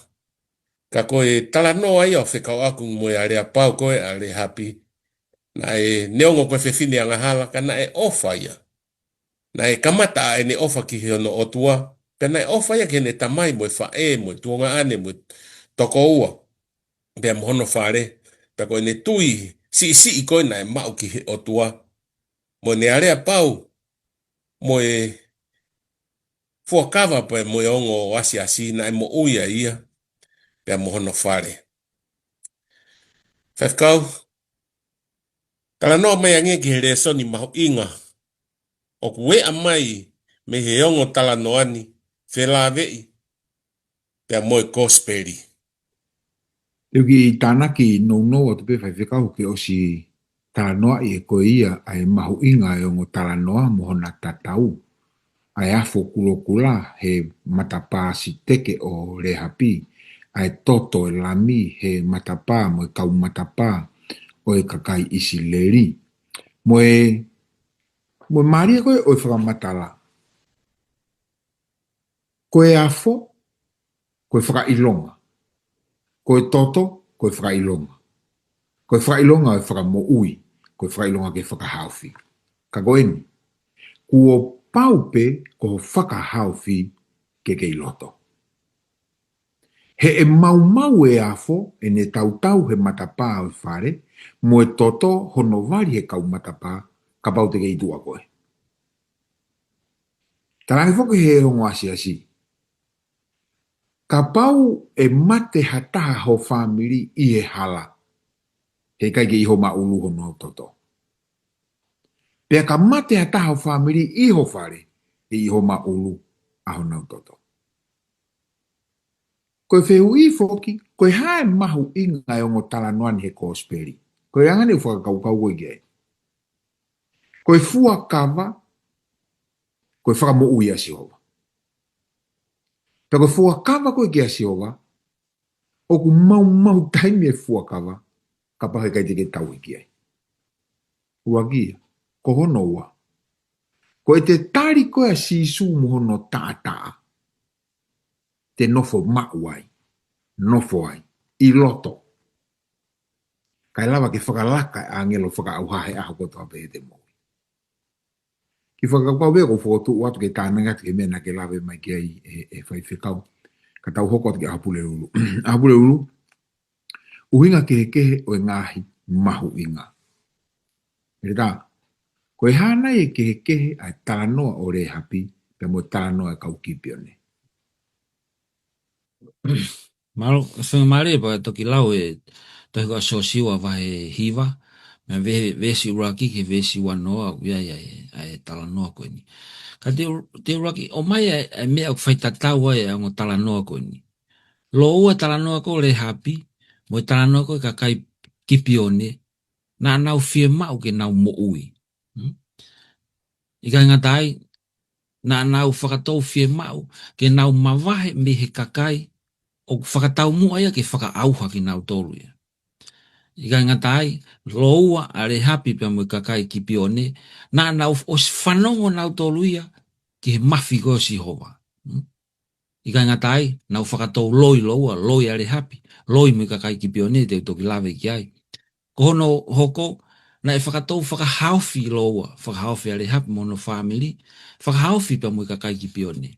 Ka ko e talanoa ia ʻo fekauʻaki mo e aleapau ko ē ʻa Lēhapi. Naʻe neongo ko e fefine angahala, ka naʻe ʻofa ia. Naʻe kamata ʻa ʻene ʻofa ki hono ʻOtua, pea naʻe ʻofa ia ki heʻene tamai mo e faʻē, mo e tuongaʻane, mo e tokoua. Pea mo hono fale, pea ko ʻene tui siʻisiʻi ko ē naʻe maʻu ki he ʻOtua. Mo ʻene aleapau, mo e fuakava pea mo e ongo asiasi naʻe moʻui ai ia, pea mo hono fale. Faifekau, talanoa mai angē ki he lēsoni mahuʻinga ʻoku ʻeʻa mai mei he ongo talanoa ni, felāveʻi pea mo e kosipeli. Te u kiʻi tānaki nounou atu pē Faifekau ke ʻosi talanoaʻi ʻe koe ia ʻa e mahuʻinga e ongo talanoa mo hona tatau. ʻA e afo kulokula he matapā siteke ʻo Lēhapi, ʻa e toto e lami he matapā mo e kau matapā ʻo e kakai ʻIsileli. Mo e, mo e mālie ko ē ʻo e fakamatala. Ko e afo, ko e fakaʻilonga. Ko e toto, ko e fakaʻilonga. Ko e fakaʻilonga ʻo e fakamoʻui, ko e fakaʻilonga ke fakahaofi. Ka ko eni, kuo pau pē ko hoʻo fakahaofi ke kei loto. He ʻe maumau e afo, ʻene tautau he matapā ʻo e fale, mo e toto hono vali he kau matapā, kapau te ke ʻi tuʻa koe. Talaange foki he ongo asiasi, kapau ʻe mate ha taha ho fāmili ʻi he hala, heʻikai ke ʻi ho maʻulu honau toto. Pea ka mate ha taha ho fāmili ʻi ho fale, ʻe ʻi ho maʻulu ʻa honau toto. Ko e fehuʻi foki, ko e hā e mahuʻinga e ongo talanoa ni he kosipeli? Ko e anga ʻeni ʻeku fakakaukau ko ē ki ai. Ko e fuakava, ko e fakamoʻui ʻa Sihova. Pea ko e fuakava ko ē kia Sihova, ʻoku maumau taimi e fuakava, kapau heʻikai te ke tauhi ki ai. Ua kia, ko hono ua. Ko ʻete tali ko ē ʻa Sīsū mo hono taʻataʻa, te nofo maʻu ai, nofo ai, ʻi loto. Kae lava ke fakalaka e ʻāngelo fakaʻauha he ʻaho kotoa pē heʻete moʻui. Kiʻi fakakaukau pē ʻoku ou fokotuʻu atu ke tānaki atu ki he meʻa naʻa ke lave mai ki ai ʻe, ʻe Faifekau. Ka tau hoko atu ki he ʻaho Pulelulu. ʻAho Pulelulu, ʻuhinga kehekehe ʻo e ngaahi mahuʻinga. Meretā, ko e hā nai e kehekehe ʻa e talanoa ʻo Lēhapi, pea mo e talanoa e kau Kipione? Mālō, fenga mālie pea toki lau e tohi ko ē ʻa Siosiua vahe hiva, mei he ve-, veesi ʻuluaki ki he veesi uanoa, ʻoku ʻi ai ʻa e, ʻa e talanoa ko eni. Ka te u-, te u ʻuluaki, ʻomai ʻa e, ʻa e meʻa ʻoku faitatau ai ʻa e ongo talanoa ko eni. Lōua e talanoa ko ē ʻo Lēhapi, mo e talanoa ko ē ʻa e kakai Kipione, naʻa nau fiemaʻu ke nau moʻui. Hmm? ʻIkai ngata ai, naʻa nau fakatou fiemaʻu ke nau mavahe mei he kakai ʻoku fakataumuʻa ia ke fakaʻauha kinautolu ia. ʻIkai ngata ai, lōua ʻa Lēhapi pea mo e kakai Kipione, naʻa nau ʻosi fanongo nautolu ia ki he mafi ko ē ʻo Sihova. Hmm? ʻIkai ngata ai, nau fakatou loi lōua, loi ʻa Lēhapi, loi mo e kakai Kipione te u toki lave ki ai. Ko hono hoko, naʻe fakatou fakahaofi lōua, fakahaofi ʻa Lēhapi mo hono fāmili, fakahaofi pea mo e kakai Kipione.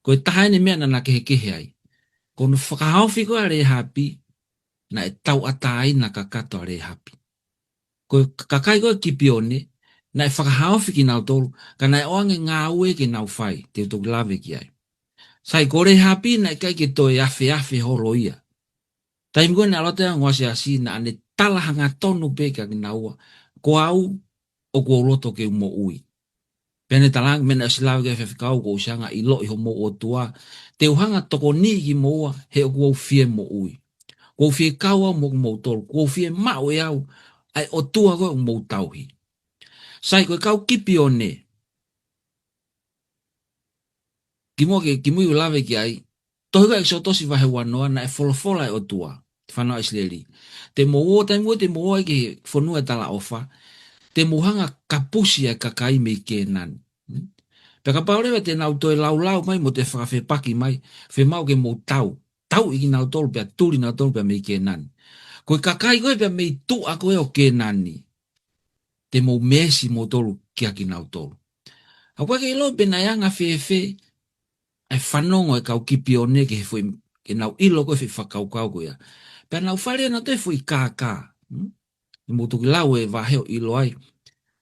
Ko e taha ʻeni e meʻa naʻa na kehekehe ai. Ko hono fakahaofi ko ē ʻa Lēhapi, naʻe tauʻatāina kakato ʻa Lēhapi. Ko e kakai ko ē Kipione, naʻe fakahaofi kinautolu, ka naʻe ʻoange ngāue ke nau fai, te u toki lave ki ai. Sai, ko Lēhapi naʻe ʻikai ke toe afeafe holo ia. Taimi ko ē naʻe ʻalu atu ai e ongo asiasi, naʻa ne tala hangatonu pē kia kinaua, ko au, ʻoku ou loto ke u moʻui. Pea ne talaange, meʻa naʻe ʻosi lave ki ai e Faifekau, kuo ʻosi hanga ʻo ʻiloʻi homou ʻOtua, te u hanga ʻo tokoniʻi kimoua, he ʻoku ou fie moʻui. Kuo u fie kau au mo kimoutolu, kuo u fiemaʻu ʻe au ʻa e ʻOtua ko ē ʻoku mou tauhi. Sai, ko e kau Kipione, kimuʻa ke, kimuʻa ke u lave ki ai, tohi ko ē ʻEkisoto vahe uanoa, naʻe folofola e ʻOtua, fānau ʻIsileli. Te mou ō, taimi ko ē te mou ō ai ki he fonua ʻo e talaʻofa, te mou hanga ʻo kapusi ʻa e kakai mei Kēnani. Hmm? Pea kapau leva te nau toe laulau mai mo toe fakafepaki mai, fiemaʻu ke mou tau, tauʻi kinautolu pea tuli nautolu pea mei Kēnani. Ko e kakai ko ē pea mei tuʻa ko ē ʻo Kēnani, te mou meesi moutolu kia kinautolu. ʻOku ʻikai ke ʻilo pe naʻe anga fēfē ʻa e fanongo e kau Kipione ki he foʻi, ke nau ʻilo ko ē e foʻi fakakaukau ko ia. Pea nau fai leva nautolu e foʻi kākā. Hmm? Te mou toki lau e vahe ʻo ʻilo ai.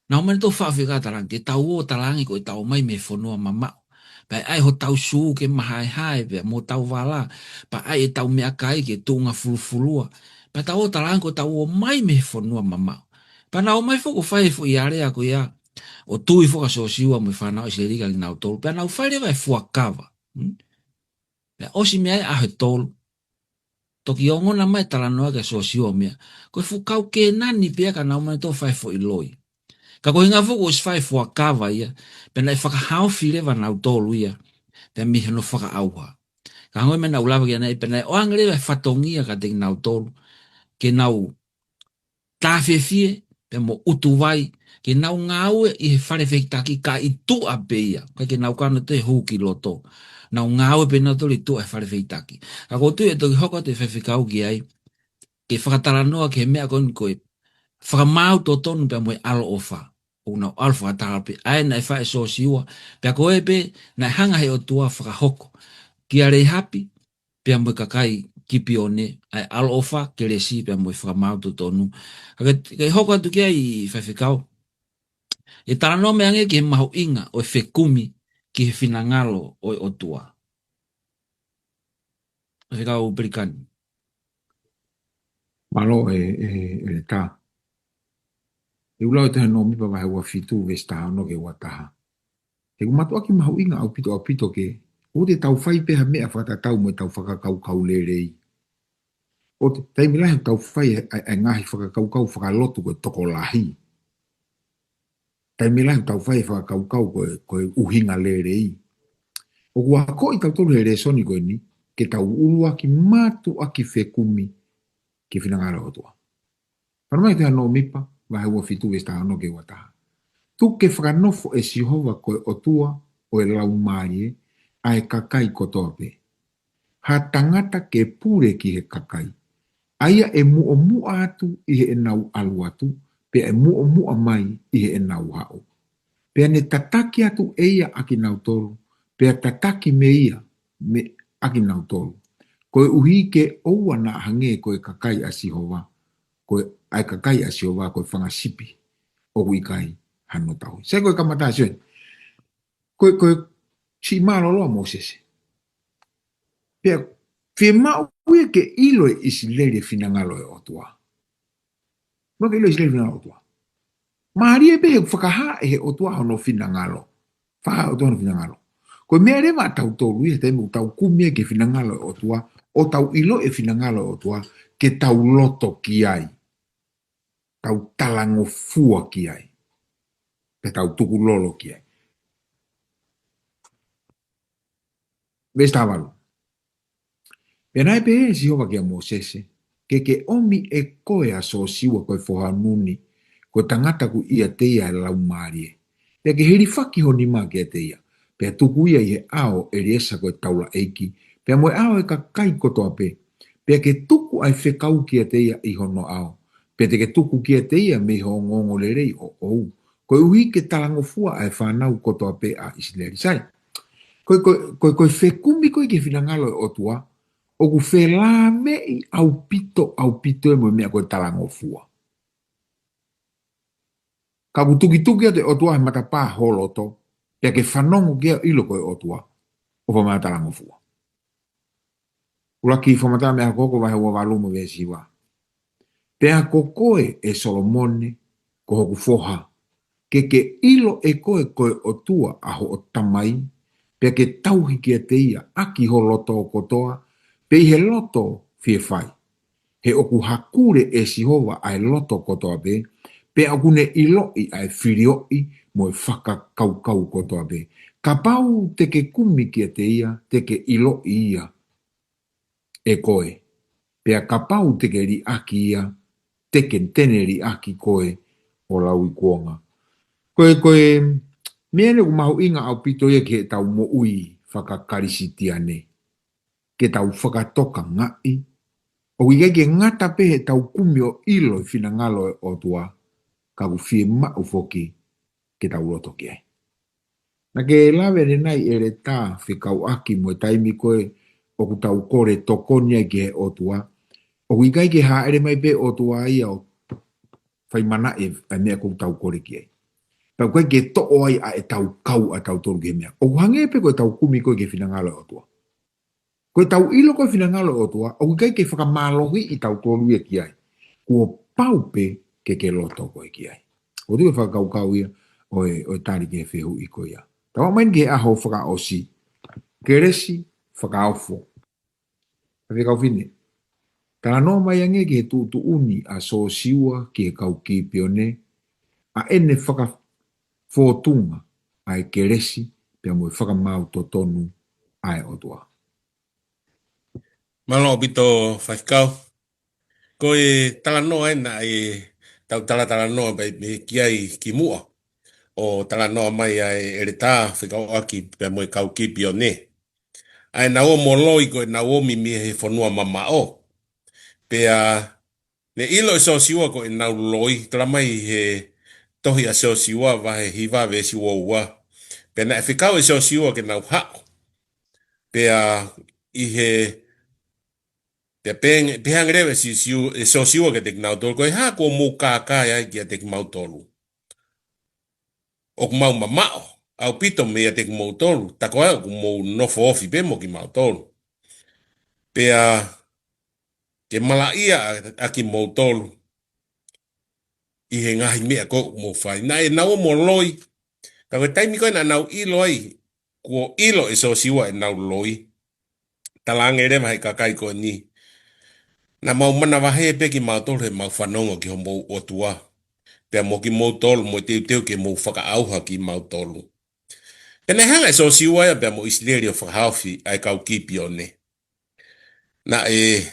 Nau ō mai nautolu ʻo faʻa fekau, talaange, te tau ō, talaange ko ʻetau ō mai mei he fonua mamaʻo. Pea ʻe ʻai hotau sū ke mahaehae, pea mo hotau vala. Pea ʻai ʻetau meʻakai ke tuʻunga fulufulua. Pea tau ō, talaange ko ʻetau ō mai mei he fonua mamaʻo. Pea nau ō mai foki ʻo fai e foʻi alea ko ia, ʻo tui foki ʻa Siosiua mo e fānau ʻIsileli kia kinautolu. Pea nau fai leva e fuakava. Hmm? Pea ʻosi mei ai e ʻaho ʻe tolu, toki ongona mai e talanoa kia Siosiua ʻo meʻa, ko e fuʻu kau Kēnani pē ia ka nau ō mai nautolu ʻo fai e foʻi loi. Ka ko e ʻuhinga foki kuo ʻosi fai e fuakava ia, pea naʻe fakahaofi leva nautolu ia, pea mei hono fakaʻauha. Ka hangē ko e meʻa naʻa ku lave ki ai ʻanenai, pea naʻe ʻoange leva e fatongia kiate kinautolu, ke nau tāfiefie, pea mo ʻutu vai, ke nau ngāue ʻi he fale fehikitaki ka ʻi tuʻa pē ia, ʻikai ke nau kano toe hū ki loto. Nau ngāue pē nautolu ʻi tuʻa he fale fehikitaki. Ka ʻoku ou tui ʻe toki hoko atu e Faifekau ki ai, ke fakatalanoa ki he meʻa ko eni ko e fakamaau totonu pea mo e ʻaloʻofa. ʻOku nau ʻalu fakataha pē, ʻa ē naʻe fai ʻe Siosiua, pea ko ē pē naʻe hanga he ʻOtua ʻo fakahoko kia Lēhapi, pea mo e kakai Kipione, ʻa e ʻaloʻofa, kelesi, pea mo e fakamaau totonu. Ka ke, ke hoko atu ki ai Faifekau. ʻE talanoa mai ange ki he mahuʻinga ʻo e fekumi ki he finangalo ʻo e ʻOtua. Fekau Pelikani. Mālō e, e, ʻEletā. ʻE ʻulau e taha Nōmipa vahe ua fitu veesi taha ono ki he ua taha. He ʻoku mātuʻaki mahuʻinga ʻaupito ʻaupito ke, ʻoua te tau fai pē ha meʻa fakatatau mo ʻetau fakakaukau lelei. ʻOua te, taimi lahi ʻoku tau fai e, e, e ngaahi fakakaukau fakalotu ko e tokolahi. Taimi lahi ʻoku tau fai e fakakaukau ko e, ko e ʻuhinga lelei. ʻOku akoʻi tautolu he lēsoni ko eni, ke tau ʻuluaki mātuʻaki fekumi ki he finangalo ʻo e ʻOtua. Pea mai ki he Nōmipa, vahe ua fitu veesi taha ono ki he ua taha. Tuku ke fakanofo ʻe Sihova ko e ʻOtua ʻo e laumālie ʻa e kakai kotoa pē. Ha tangata ke pule ki he kakai. ʻA ia ʻe muʻomuʻa atu ʻi heʻenau ʻalu atu, pea ʻe muʻomuʻa mai ʻi heʻenau haʻu. Pea ne tataki atu ʻe ia ʻakinautolu, pea tataki mei ia, mei ʻakinautolu. Koeʻuhi ke ʻoua naʻa hangē ko e kakai ʻa Sihova, ko e, ʻa e kakai ʻa Sihova ko e fanga sipi ʻoku ʻikai hano tauhi. Sai ko e kamata ʻa Sione. Ko e, ko e siʻi mālōlō ʻa Mōsese. Pea fiemaʻu ia ke ʻilo ʻe ʻIsileli e finangalo ʻo e ʻOtua. Mo ke ʻilo ʻe ʻIsileli e finangalo ʻo e ʻOtua. Mālie pē he fakahā ʻe he ʻOtua hono finangalo. Fakahā ʻe he ʻOtua hono finangalo. Ko e meʻa leva ʻa tautolu ia he taimi ʻoku tau kumi ai ki he finangalo ʻo e ʻOtua, ʻo tau ʻilo e finangalo ʻo e ʻOtua, ke tau loto ki ai. Tau talangofua ki ai. Pea tau tukulolo ki ai. Veesi taha valu. Pea naʻe pehē ʻe Sihova kia Mōsese, ke ke ʻomi ʻe koe ʻa Sōsiua ko e foha ʻo Nuni, ko e tangata ʻoku ʻiate ia ʻa e laumālie. Pea ke hilifaki ho nima kiate ia, pea tuku ia ʻi he ʻao ʻo ʻEliesa ko e taulaʻeiki, pea mo e ʻao ʻo e kakai kotoa pē, pea ke tuku ʻa e fekau kiate ia ʻi hono ʻao, pea te ke tuku kiate ia mei ho ongoongolelei ʻoʻou, koeʻuhi ke talangofua ʻa e fānau kotoa pē ʻa ʻIsileli. Sai, ko e, ko e, ko e, ko e fekumi ko ē ki he finangalo ʻo e ʻOtua, ʻoku felāveʻi ʻaupito, ʻaupito ia mo e meʻa ko e talangofua. Ka ʻoku tukituki atu e ʻOtua he matapā ho loto, pea ke fanongo ki ai ʻo ʻilo ko e ʻOtua, ʻo fakamātalangofua. ʻUluaki Fakamatala Meʻa Hokohoko vahe ua valu mo e veesi hiva. Pea ko koe ʻe Solomone, ko hoku foha, ke ke ʻilo ʻe koe ko e ʻOtua ʻa hoʻo tamai, pea ke tauhi kiate ia ʻaki ho loto kotoa, pea ʻi he loto fie fai. He ʻoku hakule ʻe Sihova ʻa e loto kotoa pē, pea ʻoku ne ʻiloʻi ʻa e filioʻi mo e fakakaukau kotoa pē. Kapau te ke kumi kiate ia, te ke ʻiloʻi ia ʻe koe. Pea kapau te ke liʻaki ia, te ke, te ne liʻaki koe ʻo lauikuonga. Ko e, ko e meʻa eni ʻoku mahuʻinga ʻaupito ia ki heʻetau moʻui fakakalisitiane. Ke tau fakatokangaʻi, ʻoku ʻikai ke ngata pē heʻetau kumi ʻo ʻilo e finangalo ʻo e ʻOtua, ka ʻoku fiemaʻu foki ke tau loto ki ai. Naʻa ke lave ʻanenai ʻEletā fekauʻaki mo e taimi ko ē ʻoku tau kole tokoni ai ki he ʻOtua, ʻoku ʻikai ke hāʻele mai pē ʻOtua ia ʻo fai manaʻi e, e meʻa ʻoku tau kole ki ai. Pea ʻoku ʻikai ke toʻo ai ʻa ʻetau kau ʻatautolu ki he meʻa. ʻOku hangē pē ko ʻetau kumi ko ē ki he finangalo ʻo e ʻOtua. Ko ʻetau ʻilo ko e finangalo ʻo e ʻOtua, ʻoku ʻikai ke fakamālohiʻi tautolu ia ki ai. Kuo pau pē ke ke loto koe ki ai. ʻOku ou tui ko e fakakaukau ia ʻo e, ʻo e tali ki he fehuʻi ko ia. Tau aʻu mai ki he ʻaho fakaʻosi. Kelesi fakaofo. Fekau Fine. Talanoa mai ange ki he tuʻutuʻuni ʻa Sōsiua ki he kau Kipione, ʻa ʻene fakafōtunga ʻa e kelesi pea mo e fakamaau totonu ʻa e ʻOtua. Mālō ʻaupito Faifekau. Ko e talanoa ena ʻa e tau talatalanoa pē mei ki ai kimuʻa. ʻO talanoa mai ʻa e ʻEletā fekauʻaki pea mo e kau Kipione. ʻA ʻenau ō mo loi ko ʻenau omi mei he fonua mamaʻo. Pea ne ʻilo ʻe Sōsiua ko ʻenau loi, tala mai he tohi ʻa Sōsiua vahe hiva veesi ua ua. Pea naʻe fekau ʻe Sōsiua ke nau haʻu. Pea ʻi he, pea pehē, pehē ange leva ʻe Sōsiu-, ʻe Sōsiua kiate kinautolu, ko e hā kuo mou kākā ai kiate kimautolu. ʻoku mau mamaʻo ʻaupito meiate kimoutolu, tā ko ā ʻoku mou nofo ofi pē mo kimautolu. Pea ke malaʻia ʻa, ʻa kimoutolu ʻi he ngaahi meʻa ko ē ʻoku mou fai. Naʻa nau ō mo loi, ka ko e taimi ko ē naʻa nau ʻilo ai, kuo ʻilo ʻe Siosiua ʻenau loi, talaange leva ʻe he kakai ko eni, naʻa mau manavahē pē kimautolu heʻemau fanongo ki homou ʻOtua, pea mo kimoutolu mo e teuteu ke mou fakaʻauha kimautolu. Pea naʻe hanga ʻe Siosiua ia pea mo ʻIsileli ʻo fakahaofi ʻa e kau Kipione. Naʻe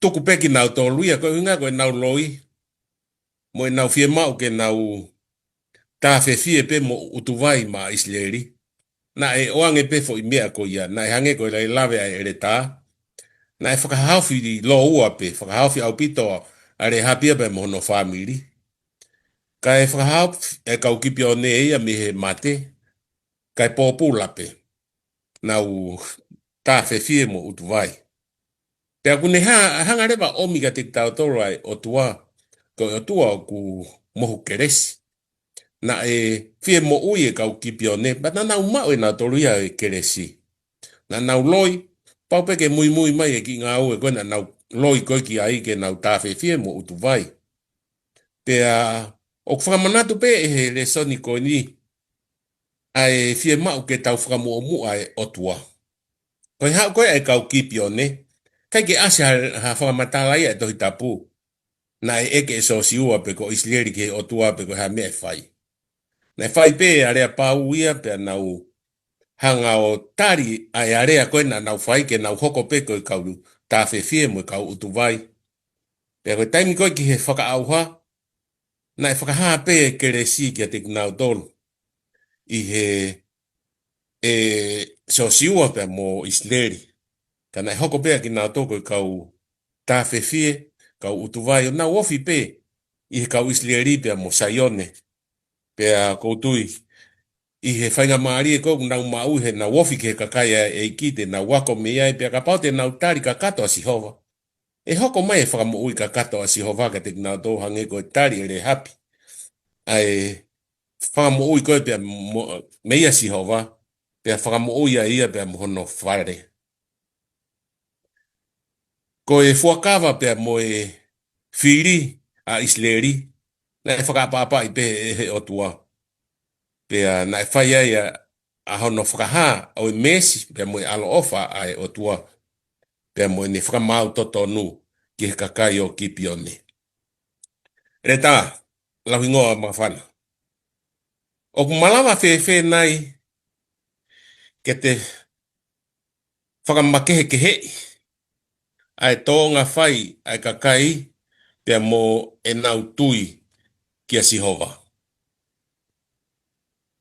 tuku pē kinautolu ia, ko e ʻuhinga ko ʻenau loi, mo ʻenau fiemaʻu ke nau tāfefie pē mo ʻutuvai maʻa ʻIsileli. Naʻe ʻoange pē foʻi meʻa ko ia, naʻe hangē ko e lave ʻa e ʻeletā. Naʻe fakahaofi lōua pē, fakahaofi ʻaupito ʻa Lēhapi ia pea mo hono fāmili. Kae fakahaofi ʻa e kau Kipione ia mei he mate, kae pōpula pē, nau tāfefie mo ʻutuvai. Pea ʻoku ne ha-, hanga leva ʻo ʻomi kiate kitautolu ʻa e ʻOtua, ko e ʻOtua ʻoku mohu kelesi. Naʻe fie moʻui e kau Kipione, pea naʻa nau maʻu ʻe nautolu ia e kelesi. Naʻa nau loi, pau pē ke muimui mai e kiʻi ngāue ko ē naʻa nau loi ko ē ki ai ke nau tāfefie mo ʻutuvai. Pea ʻoku fakamanatu pē ʻe he lēsoni ko eni ʻa e fiemaʻu ke tau fakamuʻomuʻa e ʻOtua. Ko e haʻu ko ē ʻa e kau Kipione, ʻikai ke ʻasi ha, ha fakamatala ia ʻa e Tohi Tapu, naʻe ʻeke ʻe Siosiua pe ko ʻIsileli ki he ʻOtua pe ko e hā e meʻa ʻe fai. Naʻe fai pē ʻa e aleapau ia pea nau hanga ʻo tali ʻa e alea ko ē naʻa nau fai ke nau hoko pē ko e kau tāfefie mo e kau ʻutuvai. Pea ko e taimi ko ē ki he fakaʻauha, naʻe fakahā pē e kelesi kiate kinautolu ʻi he, ʻe Siosiua pea mo ʻIsileli. Ka naʻe hoko pē ʻa kinautolu ko e kau tāfefie, kau ʻutuvai ʻo nau ofi pē ʻi he kau ʻIsileli pea mo Saione. Pea ʻoku ou tui ʻi he faingamālie ko ē ʻoku nau maʻu he nau ofi ki he kakai ʻa e ʻEiki te nau ako mei ai pea kapau te nau tali kakato ʻa Sihova, ʻe hoko mai e fakamoʻui kakato ʻa Sihova kiate kinautolu hangē ko e tali ʻe Lēhapi ʻa e fakamoʻui ko ē pea mo, meia Sihova, pea fakamoʻui ai ia pea mo hono fale. Ko e fuakava pea mo e fili ʻa ʻIsileli, naʻe fakaʻapaʻapaʻi pē ʻe he ʻOtua. Pea naʻe fai ai ʻa, ʻa hono fakahā ʻo e meesi pea mo e ʻaloʻofa ʻa e ʻOtua, pea mo ʻene fakamaau totonu ki he kakai ʻo Kipione. ʻEletā, lau hingoa māfana. ʻOku malava fēfē nai ke te fakamakehekeheʻi ʻa e tōʻonga fai ʻa e kakai pea mo ʻenau tui kia Sihova?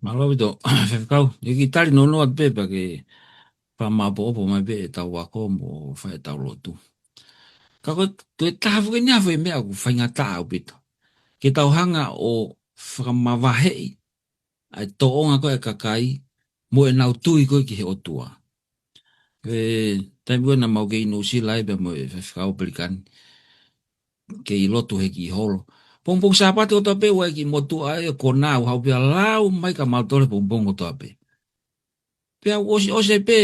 Mālō ʻaupito, Faifekau. ʻE kiʻi tali nounou atu pē pea ke fakamāʻopoʻopo mai pē ʻetau ako mo fai ʻetau lotu. Ka ko e, ko e taha foki eni ʻa e foʻi meʻa ʻoku faingataʻa ʻaupito ke tau hanga ʻo fakamavaheʻi ʻa e tōʻonga ko ē ʻa e kakai mo ʻenau tui ko ē ki he ʻOtua. Ko e taimi ko ē naʻa mau kei ʻi Nuʻusila ai pea mo e Faifekau Pelikani, kei lotu he kiʻi holo. Pongipongi Sāpate kotoa pē ʻoku ʻi ai e kiʻi motuʻa ʻe konā ʻoku haʻu pea lau mai kia mautolu he pongipongi kotoa pē. Pea ʻosi, ʻosi pē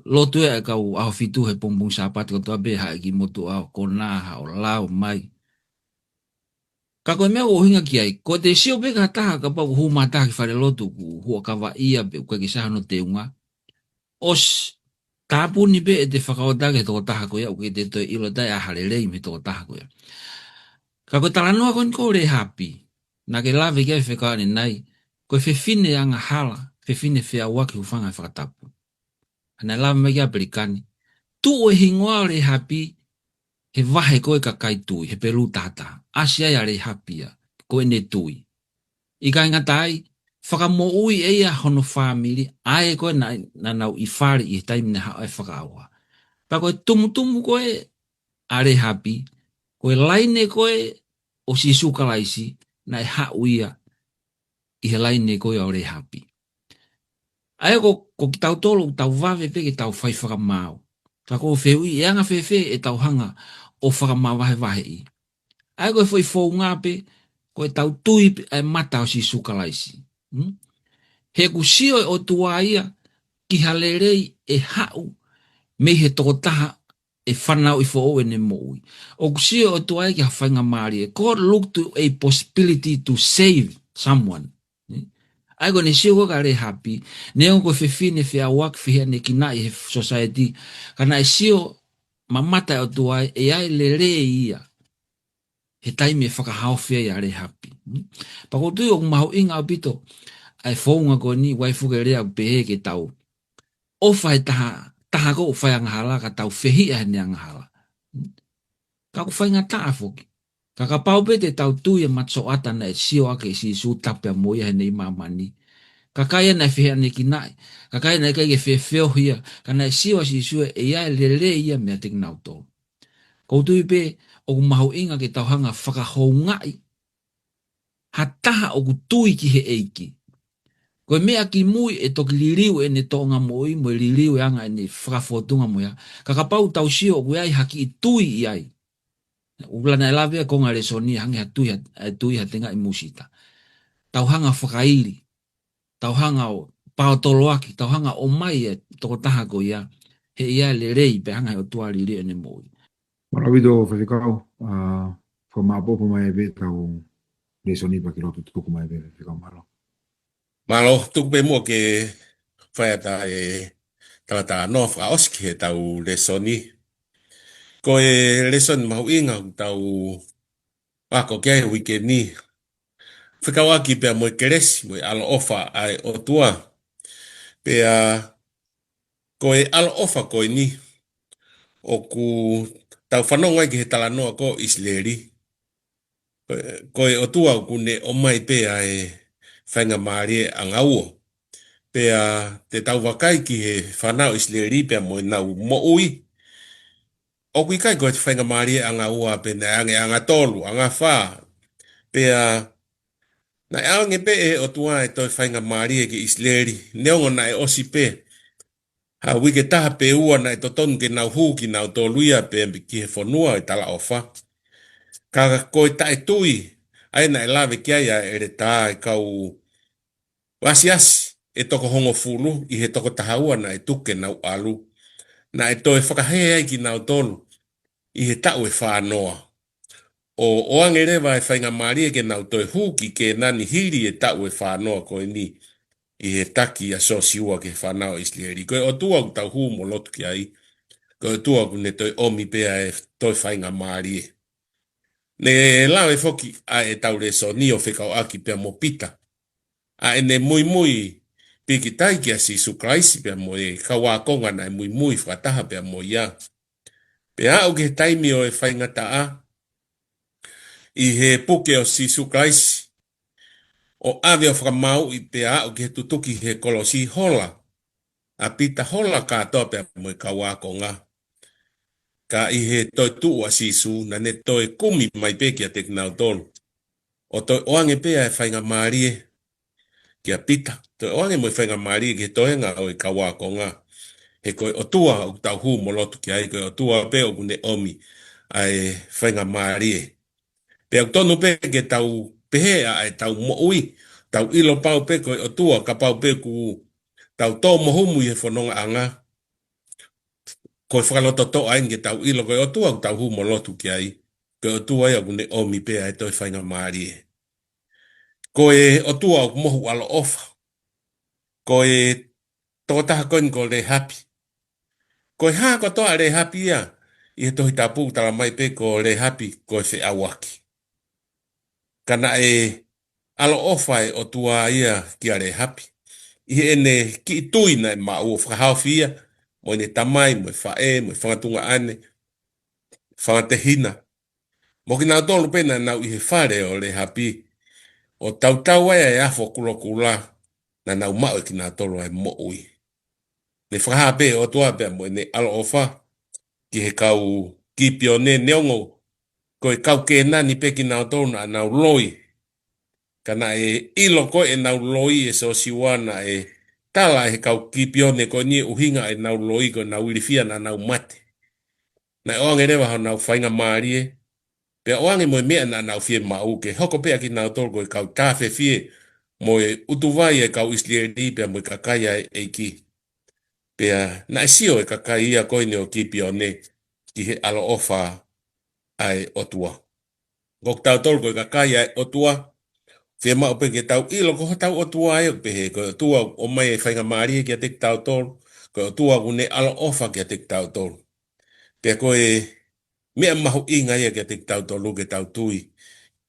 lotu ʻa e kau ʻaho fitu he pongipongi Sāpate kotoa pē, haʻu e kiʻi motuʻa ʻo konā, haʻu ʻo lau mai. Ka ko e meʻa ʻoku ou ʻuhinga ki ai, ko ʻete sio pē ki ha taha kapau ʻoku hū mai ha taha ki fale lotu ʻoku huʻakavaʻia pe ʻoku ʻikai ke sai hono teunga, ʻosi tāpuni pē ʻete fakaʻotaʻi ki he tokotaha ko ia, ʻoku ʻikai te toe ʻilo ʻe taha ha lelei mei he tokotaha ko ia. Ka ko e talanoa ko eni ko Lēhapi naʻa ke lave ki ai Faifekau ʻanenai, ko e fefine angahala, fefine feʻauaki, hūfanga he fakatapu. Naʻe lave mai ki ai ʻa Pelikani, tuʻu e hingoa ʻo Lēhapi he vahe ko ē ʻo e kakai tui, he Hepelū taha taha. ʻAsi ai ʻa Lēhapi ia, ko ʻene tui. ʻIkai ngata ai, fakamoʻui ʻe ia hono fāmili, ʻa ē ko ē naʻa, naʻa nau ʻi fale ʻi he taimi naʻe haʻu ai e fakaʻauha. Pea ko e tumutumu ko ē ʻa Lēhapi, ko e laine ko ē ʻo Sīsū Kalaisi, naʻe haʻu ia ʻi he laine ko ia ʻo Lēhapi. ʻA ia ko, ko kitautolu ʻoku tau vave pē ke tau fai fakamaau. Ka ʻoku ou fehuʻi, ʻe anga fēfē ʻetau hanga ʻo fakamavahevaheʻi? ʻA ia ko e foʻi founga pē, ko ʻetau tui pē ʻa e mata ʻo Sīsū Kalaisi. Hmm? He ʻoku sio e ʻOtua ia ki ha lelei ʻe haʻu mei he tokotaha ʻe fanauʻi foʻou ʻene moʻui. ʻOku sio e ʻOtua ia ki ha faingamālie. God look to a possibility to save someone. Nē? ʻA ia ko ʻene sio ko ē kia Lēhapi, neongo ko e fefine feʻauaki, fehiʻanekinaʻi he society, ka naʻe sio mamata e ʻOtua ʻe ʻi ai e lelei ia he taimi ʻe fakahaofi ai ʻa Lēhapi. Pea ʻoku ou tui ʻoku mahuʻinga ʻaupito ʻa e founga ko eni, uaifu, ke lea ʻo pehē ke tau ʻofa he taha, taha ko ē ʻoku fai angahala, ka tau fehiʻa heʻene angahala. Ka ʻoku faingataʻa foki. Ka kapau pē te tau tui e matasioʻata naʻe sio ʻaki ʻe Sīsū tapu pea mo ia heʻene ʻi māmani. Kakai ia naʻe fehiʻanekinaʻi, kakai ia naʻe ʻikai ke fefeohi ia, ka naʻe sio ʻa Sīsū ʻe ʻi ai e lelei ia meiate kinautolu. ʻOku ou tui pē ʻoku mahuʻinga ke tau hanga ʻo fakahoungaʻi ha taha ʻoku tui ki he ʻEiki. Ko e meʻa kimui ʻe toki liliu ʻene tōʻonga moʻui mo e liliu e anga ʻene fakafōtunga mo ia. Ka kapau tau sio ʻoku ʻi ai ha kiʻi tui ʻi ai. ʻOku lahi naʻe lave ʻa e konga lēsoni hangē ha tui ha, ha tui ha tengaʻi musita. Tau hanga ʻo fakaili. Tau hanga ʻo paotoloaki, tau hanga ʻo ʻomai e tokotaha ko ia, he ʻi ai e lelei pea hanga he ʻOtua ʻo liliu ʻene moʻui. Mālō ʻaupito Faifekau, ʻa, fakamāʻopoʻopo mai pē ʻetau lēsoni pea ke lotu tuku mai pē Faifekau, mālō. Mālō, tuku pē muʻa ke fai atu e talatalanoa fakaʻosi ki heʻetau lēsoni. Ko e lēsoni mahuʻinga ʻoku tau ako ki ai he uike ni, fekauʻaki pea mo e kelesi mo e ʻaloʻofa ʻa e ʻOtua. Pea ko e ʻaloʻofa ko eni ʻoku tau fanongo ai ki he talanoa ko ʻIsileli. Ko e, ko e ʻOtua ʻoku ne ʻomai pē ʻa e faingamālie ʻe ua. Pea te tau vakai ki he fānau ʻIsileli pea mo ʻenau moʻui, ʻoku ʻikai ko e faingamālie ʻe ua pē, naʻe ʻange ʻe angatolu, angafā. Pea naʻe ʻange pē ʻe he ʻOtua e toe faingamālie ki ʻIsileli, neongo naʻe ʻosi pē ha uike ʻe taha pe ua naʻe totonu ke nau hū kinautolu ia pē ki he fonua ʻo e talaʻofa. Ka ko e taʻetui, ʻa ia naʻe lave ki ai ʻa e ʻeletā, e kau asiasi ʻe toko hongofulu ʻi he toko taha ua naʻe tuku ke nau ʻalu, naʻe toe fakahē ai kinautolu ʻi he taʻu ʻe fā noa. ʻO, ʻo ʻoange leva e faingamālie ke nau toe hū ki Kēnani hili e taʻu ʻe fā noa ko eni ʻi he taki ʻa Siosiua ki he fānau ʻIsileli. Ko e ʻOtua ʻoku tau hū mo lotu ki ai, ko e ʻOtua ʻoku ne toe ʻomi pē ʻa e toe faingamālie. Ne lave foki ʻa ʻetau lēsoni ʻo fekauʻaki pea mo Pita, ʻa ʻene muimui pīkitai kia Sīsū Kalaisi pea mo e kau ākonga naʻe muimui fakataha pea mo ia. Pea aʻu ki he taimi ʻo e faingataʻa, ʻi he puke ʻo Sīsū Kalaisi, ʻo ʻave ʻo fakamāuʻi pea aʻu ki he tutuki he kolosi, hola ʻa Pita, hola kātoa pea mo e kau ākonga. Ka ʻi he toetuʻu ʻa Sīsū, naʻa ne toe kumi mai pē kiate kinautolu, ʻo toe ʻoange pē ʻa e faingamālie kia Pita, toe ʻoange mo e faingamālie ki he toenga ʻo e kau ākonga. He ko e ʻOtua ʻoku tau hū mo lotu ki ai, ko e ʻOtua pē ʻoku ne ʻomi ʻa e faingamālie. Pea ʻoku tonu pē ke tau pehē ʻa ʻetau moʻui, tau ʻilo pau pē ko e ʻOtua, kapau pē ʻoku tau tō mo humu ʻi he fonongaʻanga, ko e fakalototoʻa eni ke tau ʻilo ko e ʻOtua ʻoku tau hū mo lotu ki ai, ko e ʻOtua ia ʻoku ne ʻomi pē ʻa e toe faingamālie. Ko e ʻOtua ʻoku mohu ʻaloʻofa. Ko e tokotaha ko eni ko Lēhapi. Ko e hā kotoa ʻa Lēhapi ia, ʻi he Tohi Tapu ʻoku tala mai pē ko Lēhapi ko e feʻauaki. Ka naʻe ʻaloʻofa e ʻOtua ia kia Lēhapi ʻi heʻene kiʻi tui naʻe maʻu ʻo fakahaofi ia mo ʻene tamai, mo e faʻē, mo e fanga tuongaʻane, fanga tehina, mo kinautolu pē naʻa nau ʻi he fale ʻo Lēhapi, ʻo tautau ai ʻa e afo kulokula, naʻa nau maʻu ʻe kinautolu ʻa e moʻui. Ne fakahā pē ʻOtua pea mo ʻene ʻaloʻofa ki he kau Kipione, neongo ko e kau Kēnani pē kinautolu naʻa nau loi. Ka naʻe ʻilo ko ē ʻenau loi ʻe Siosiua, naʻe tala ʻe he kau Kipione ko eni ʻuhinga ʻenau loi ko ʻenau ilifia naʻa nau mate. Naʻe ʻoange leva honau faingamālie, pea ʻoange mo e meʻa naʻa nau fiemaʻu ke hoko pē ʻa kinautolu ko e kau tāfefie mo e ʻutuvai ʻa e kau ʻIsileli pea mo e kakai ʻa e ʻEiki. Pea naʻe sio e kakai ia ko eni ʻo Kipione ki he ʻaloʻofa ʻa e ʻOtua. Ko kitautolu ko e kakai ʻa e ʻOtua, fiemaʻu pē ke tau ʻilo ko hotau ʻOtua ē, ʻoku pehē ko e ʻOtua ʻoku ʻomai e faingamālie kiate kitautolu, ko e ʻOtua ʻoku ne ʻaloʻofa kiate kitautolu. Pea ko e meʻa mahuʻinga ia kiate kitautolu ke tau tui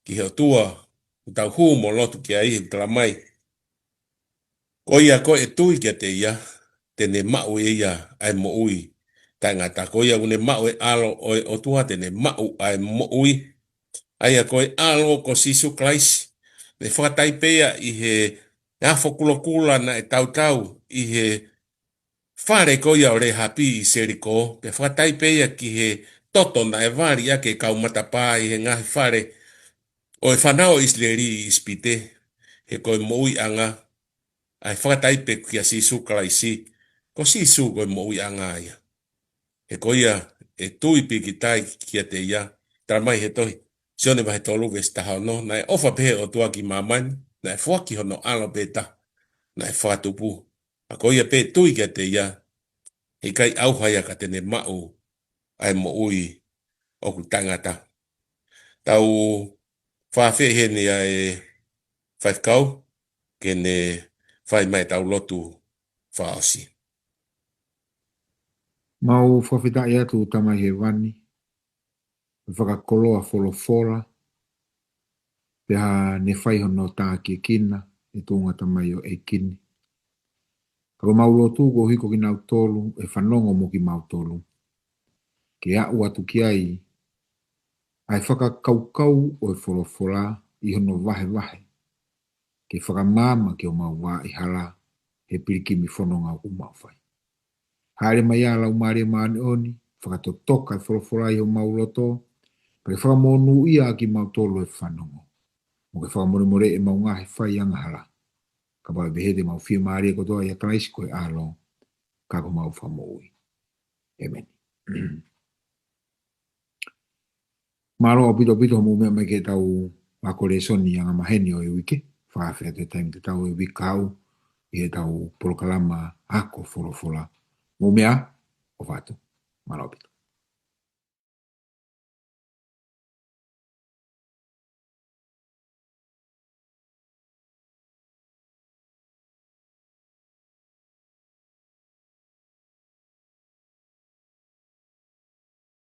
ki he ʻOtua, ʻoku tau hū mo lotu ki ai, ʻoku tala mai. Ko ia ko ē ʻe tui kiate ia, te ne maʻu ʻe ia ʻa e moʻui taʻengata. Ko ia ʻoku ne maʻu e ʻAlo ʻo e ʻOtua, te ne maʻu ʻa e moʻui. ʻA ia ko e ʻAlo ko Sīsū Kalaisi, ne fakataipe ia ʻi he afo kulokula naʻe tautau ʻi he fale ko ia ʻo Lēhapi ʻi Seliko, pea fakataipe ia ki he toto naʻe vali ʻaki e kau matapā ʻi he ngaahi fale ʻo e fānau ʻIsileli ʻi ʻIsipite, he ko e moʻuiʻanga, ʻa e fakataipe kia Sīsū Kalaisi, ko Sīsū ko e moʻuiʻanga ia. He ko ia ʻe tui pīkitai kiate ia, tala mai he tohi Sione vahe tolu veesi taha ono, naʻe ʻofa pehē ʻOtua ki māmani, naʻe foaki hono ʻAlo pē taha, naʻe fakatupu. ʻA ko ia pē tui kiate ia, he ʻikai ʻauha ia ka te ne maʻu ʻa e moʻui ʻoku taʻengata. Tau fakaafeʻi heni ʻa e faifekau, ke ne fai mai ʻetau lotu fakaʻosi. Mau fakafetaʻi atu Tamai Hēvani, ʻo fakakoloa folofola, pea ne fai hono tākiekina ʻe tuʻunga tamai ʻo e kini. Ka ko mau lotu ko hiko kinautolu, ʻe fanongo mo kimautolu. Ke aʻu atu ki ai, ʻa e fakakaukau ʻo e folofola ʻi hono vahevahe. Ke fakamaama ki homau vā ʻi hala, he pilikimi fononga ʻoku mau fai. Hāʻele mai ā Laumālie Māʻoniʻoni, fakatotoka e folofola ʻi homau loto, pea ke fakamonūʻia ʻa kimautolu ʻe fanongo. Mo ke fakamolemoleʻi ʻemau ngaahi fai angahala. Kapau ʻe pehē te mau fiemālie kotoa ʻia Kalaisi ko e ʻAlo, ka ko homau Fakamoʻui. ʻĒmeni. Mālō ʻaupito ʻaupito hoʻomou meʻa mai ki heʻetau ako lēsoni angamaheni ʻo e uike. Fakaafeʻi atu e taimi tatau e uike kahaʻu ʻi heʻetau polokalama ako folofola. Mou meʻa ā, ʻofa atu. Mālō ʻaupito.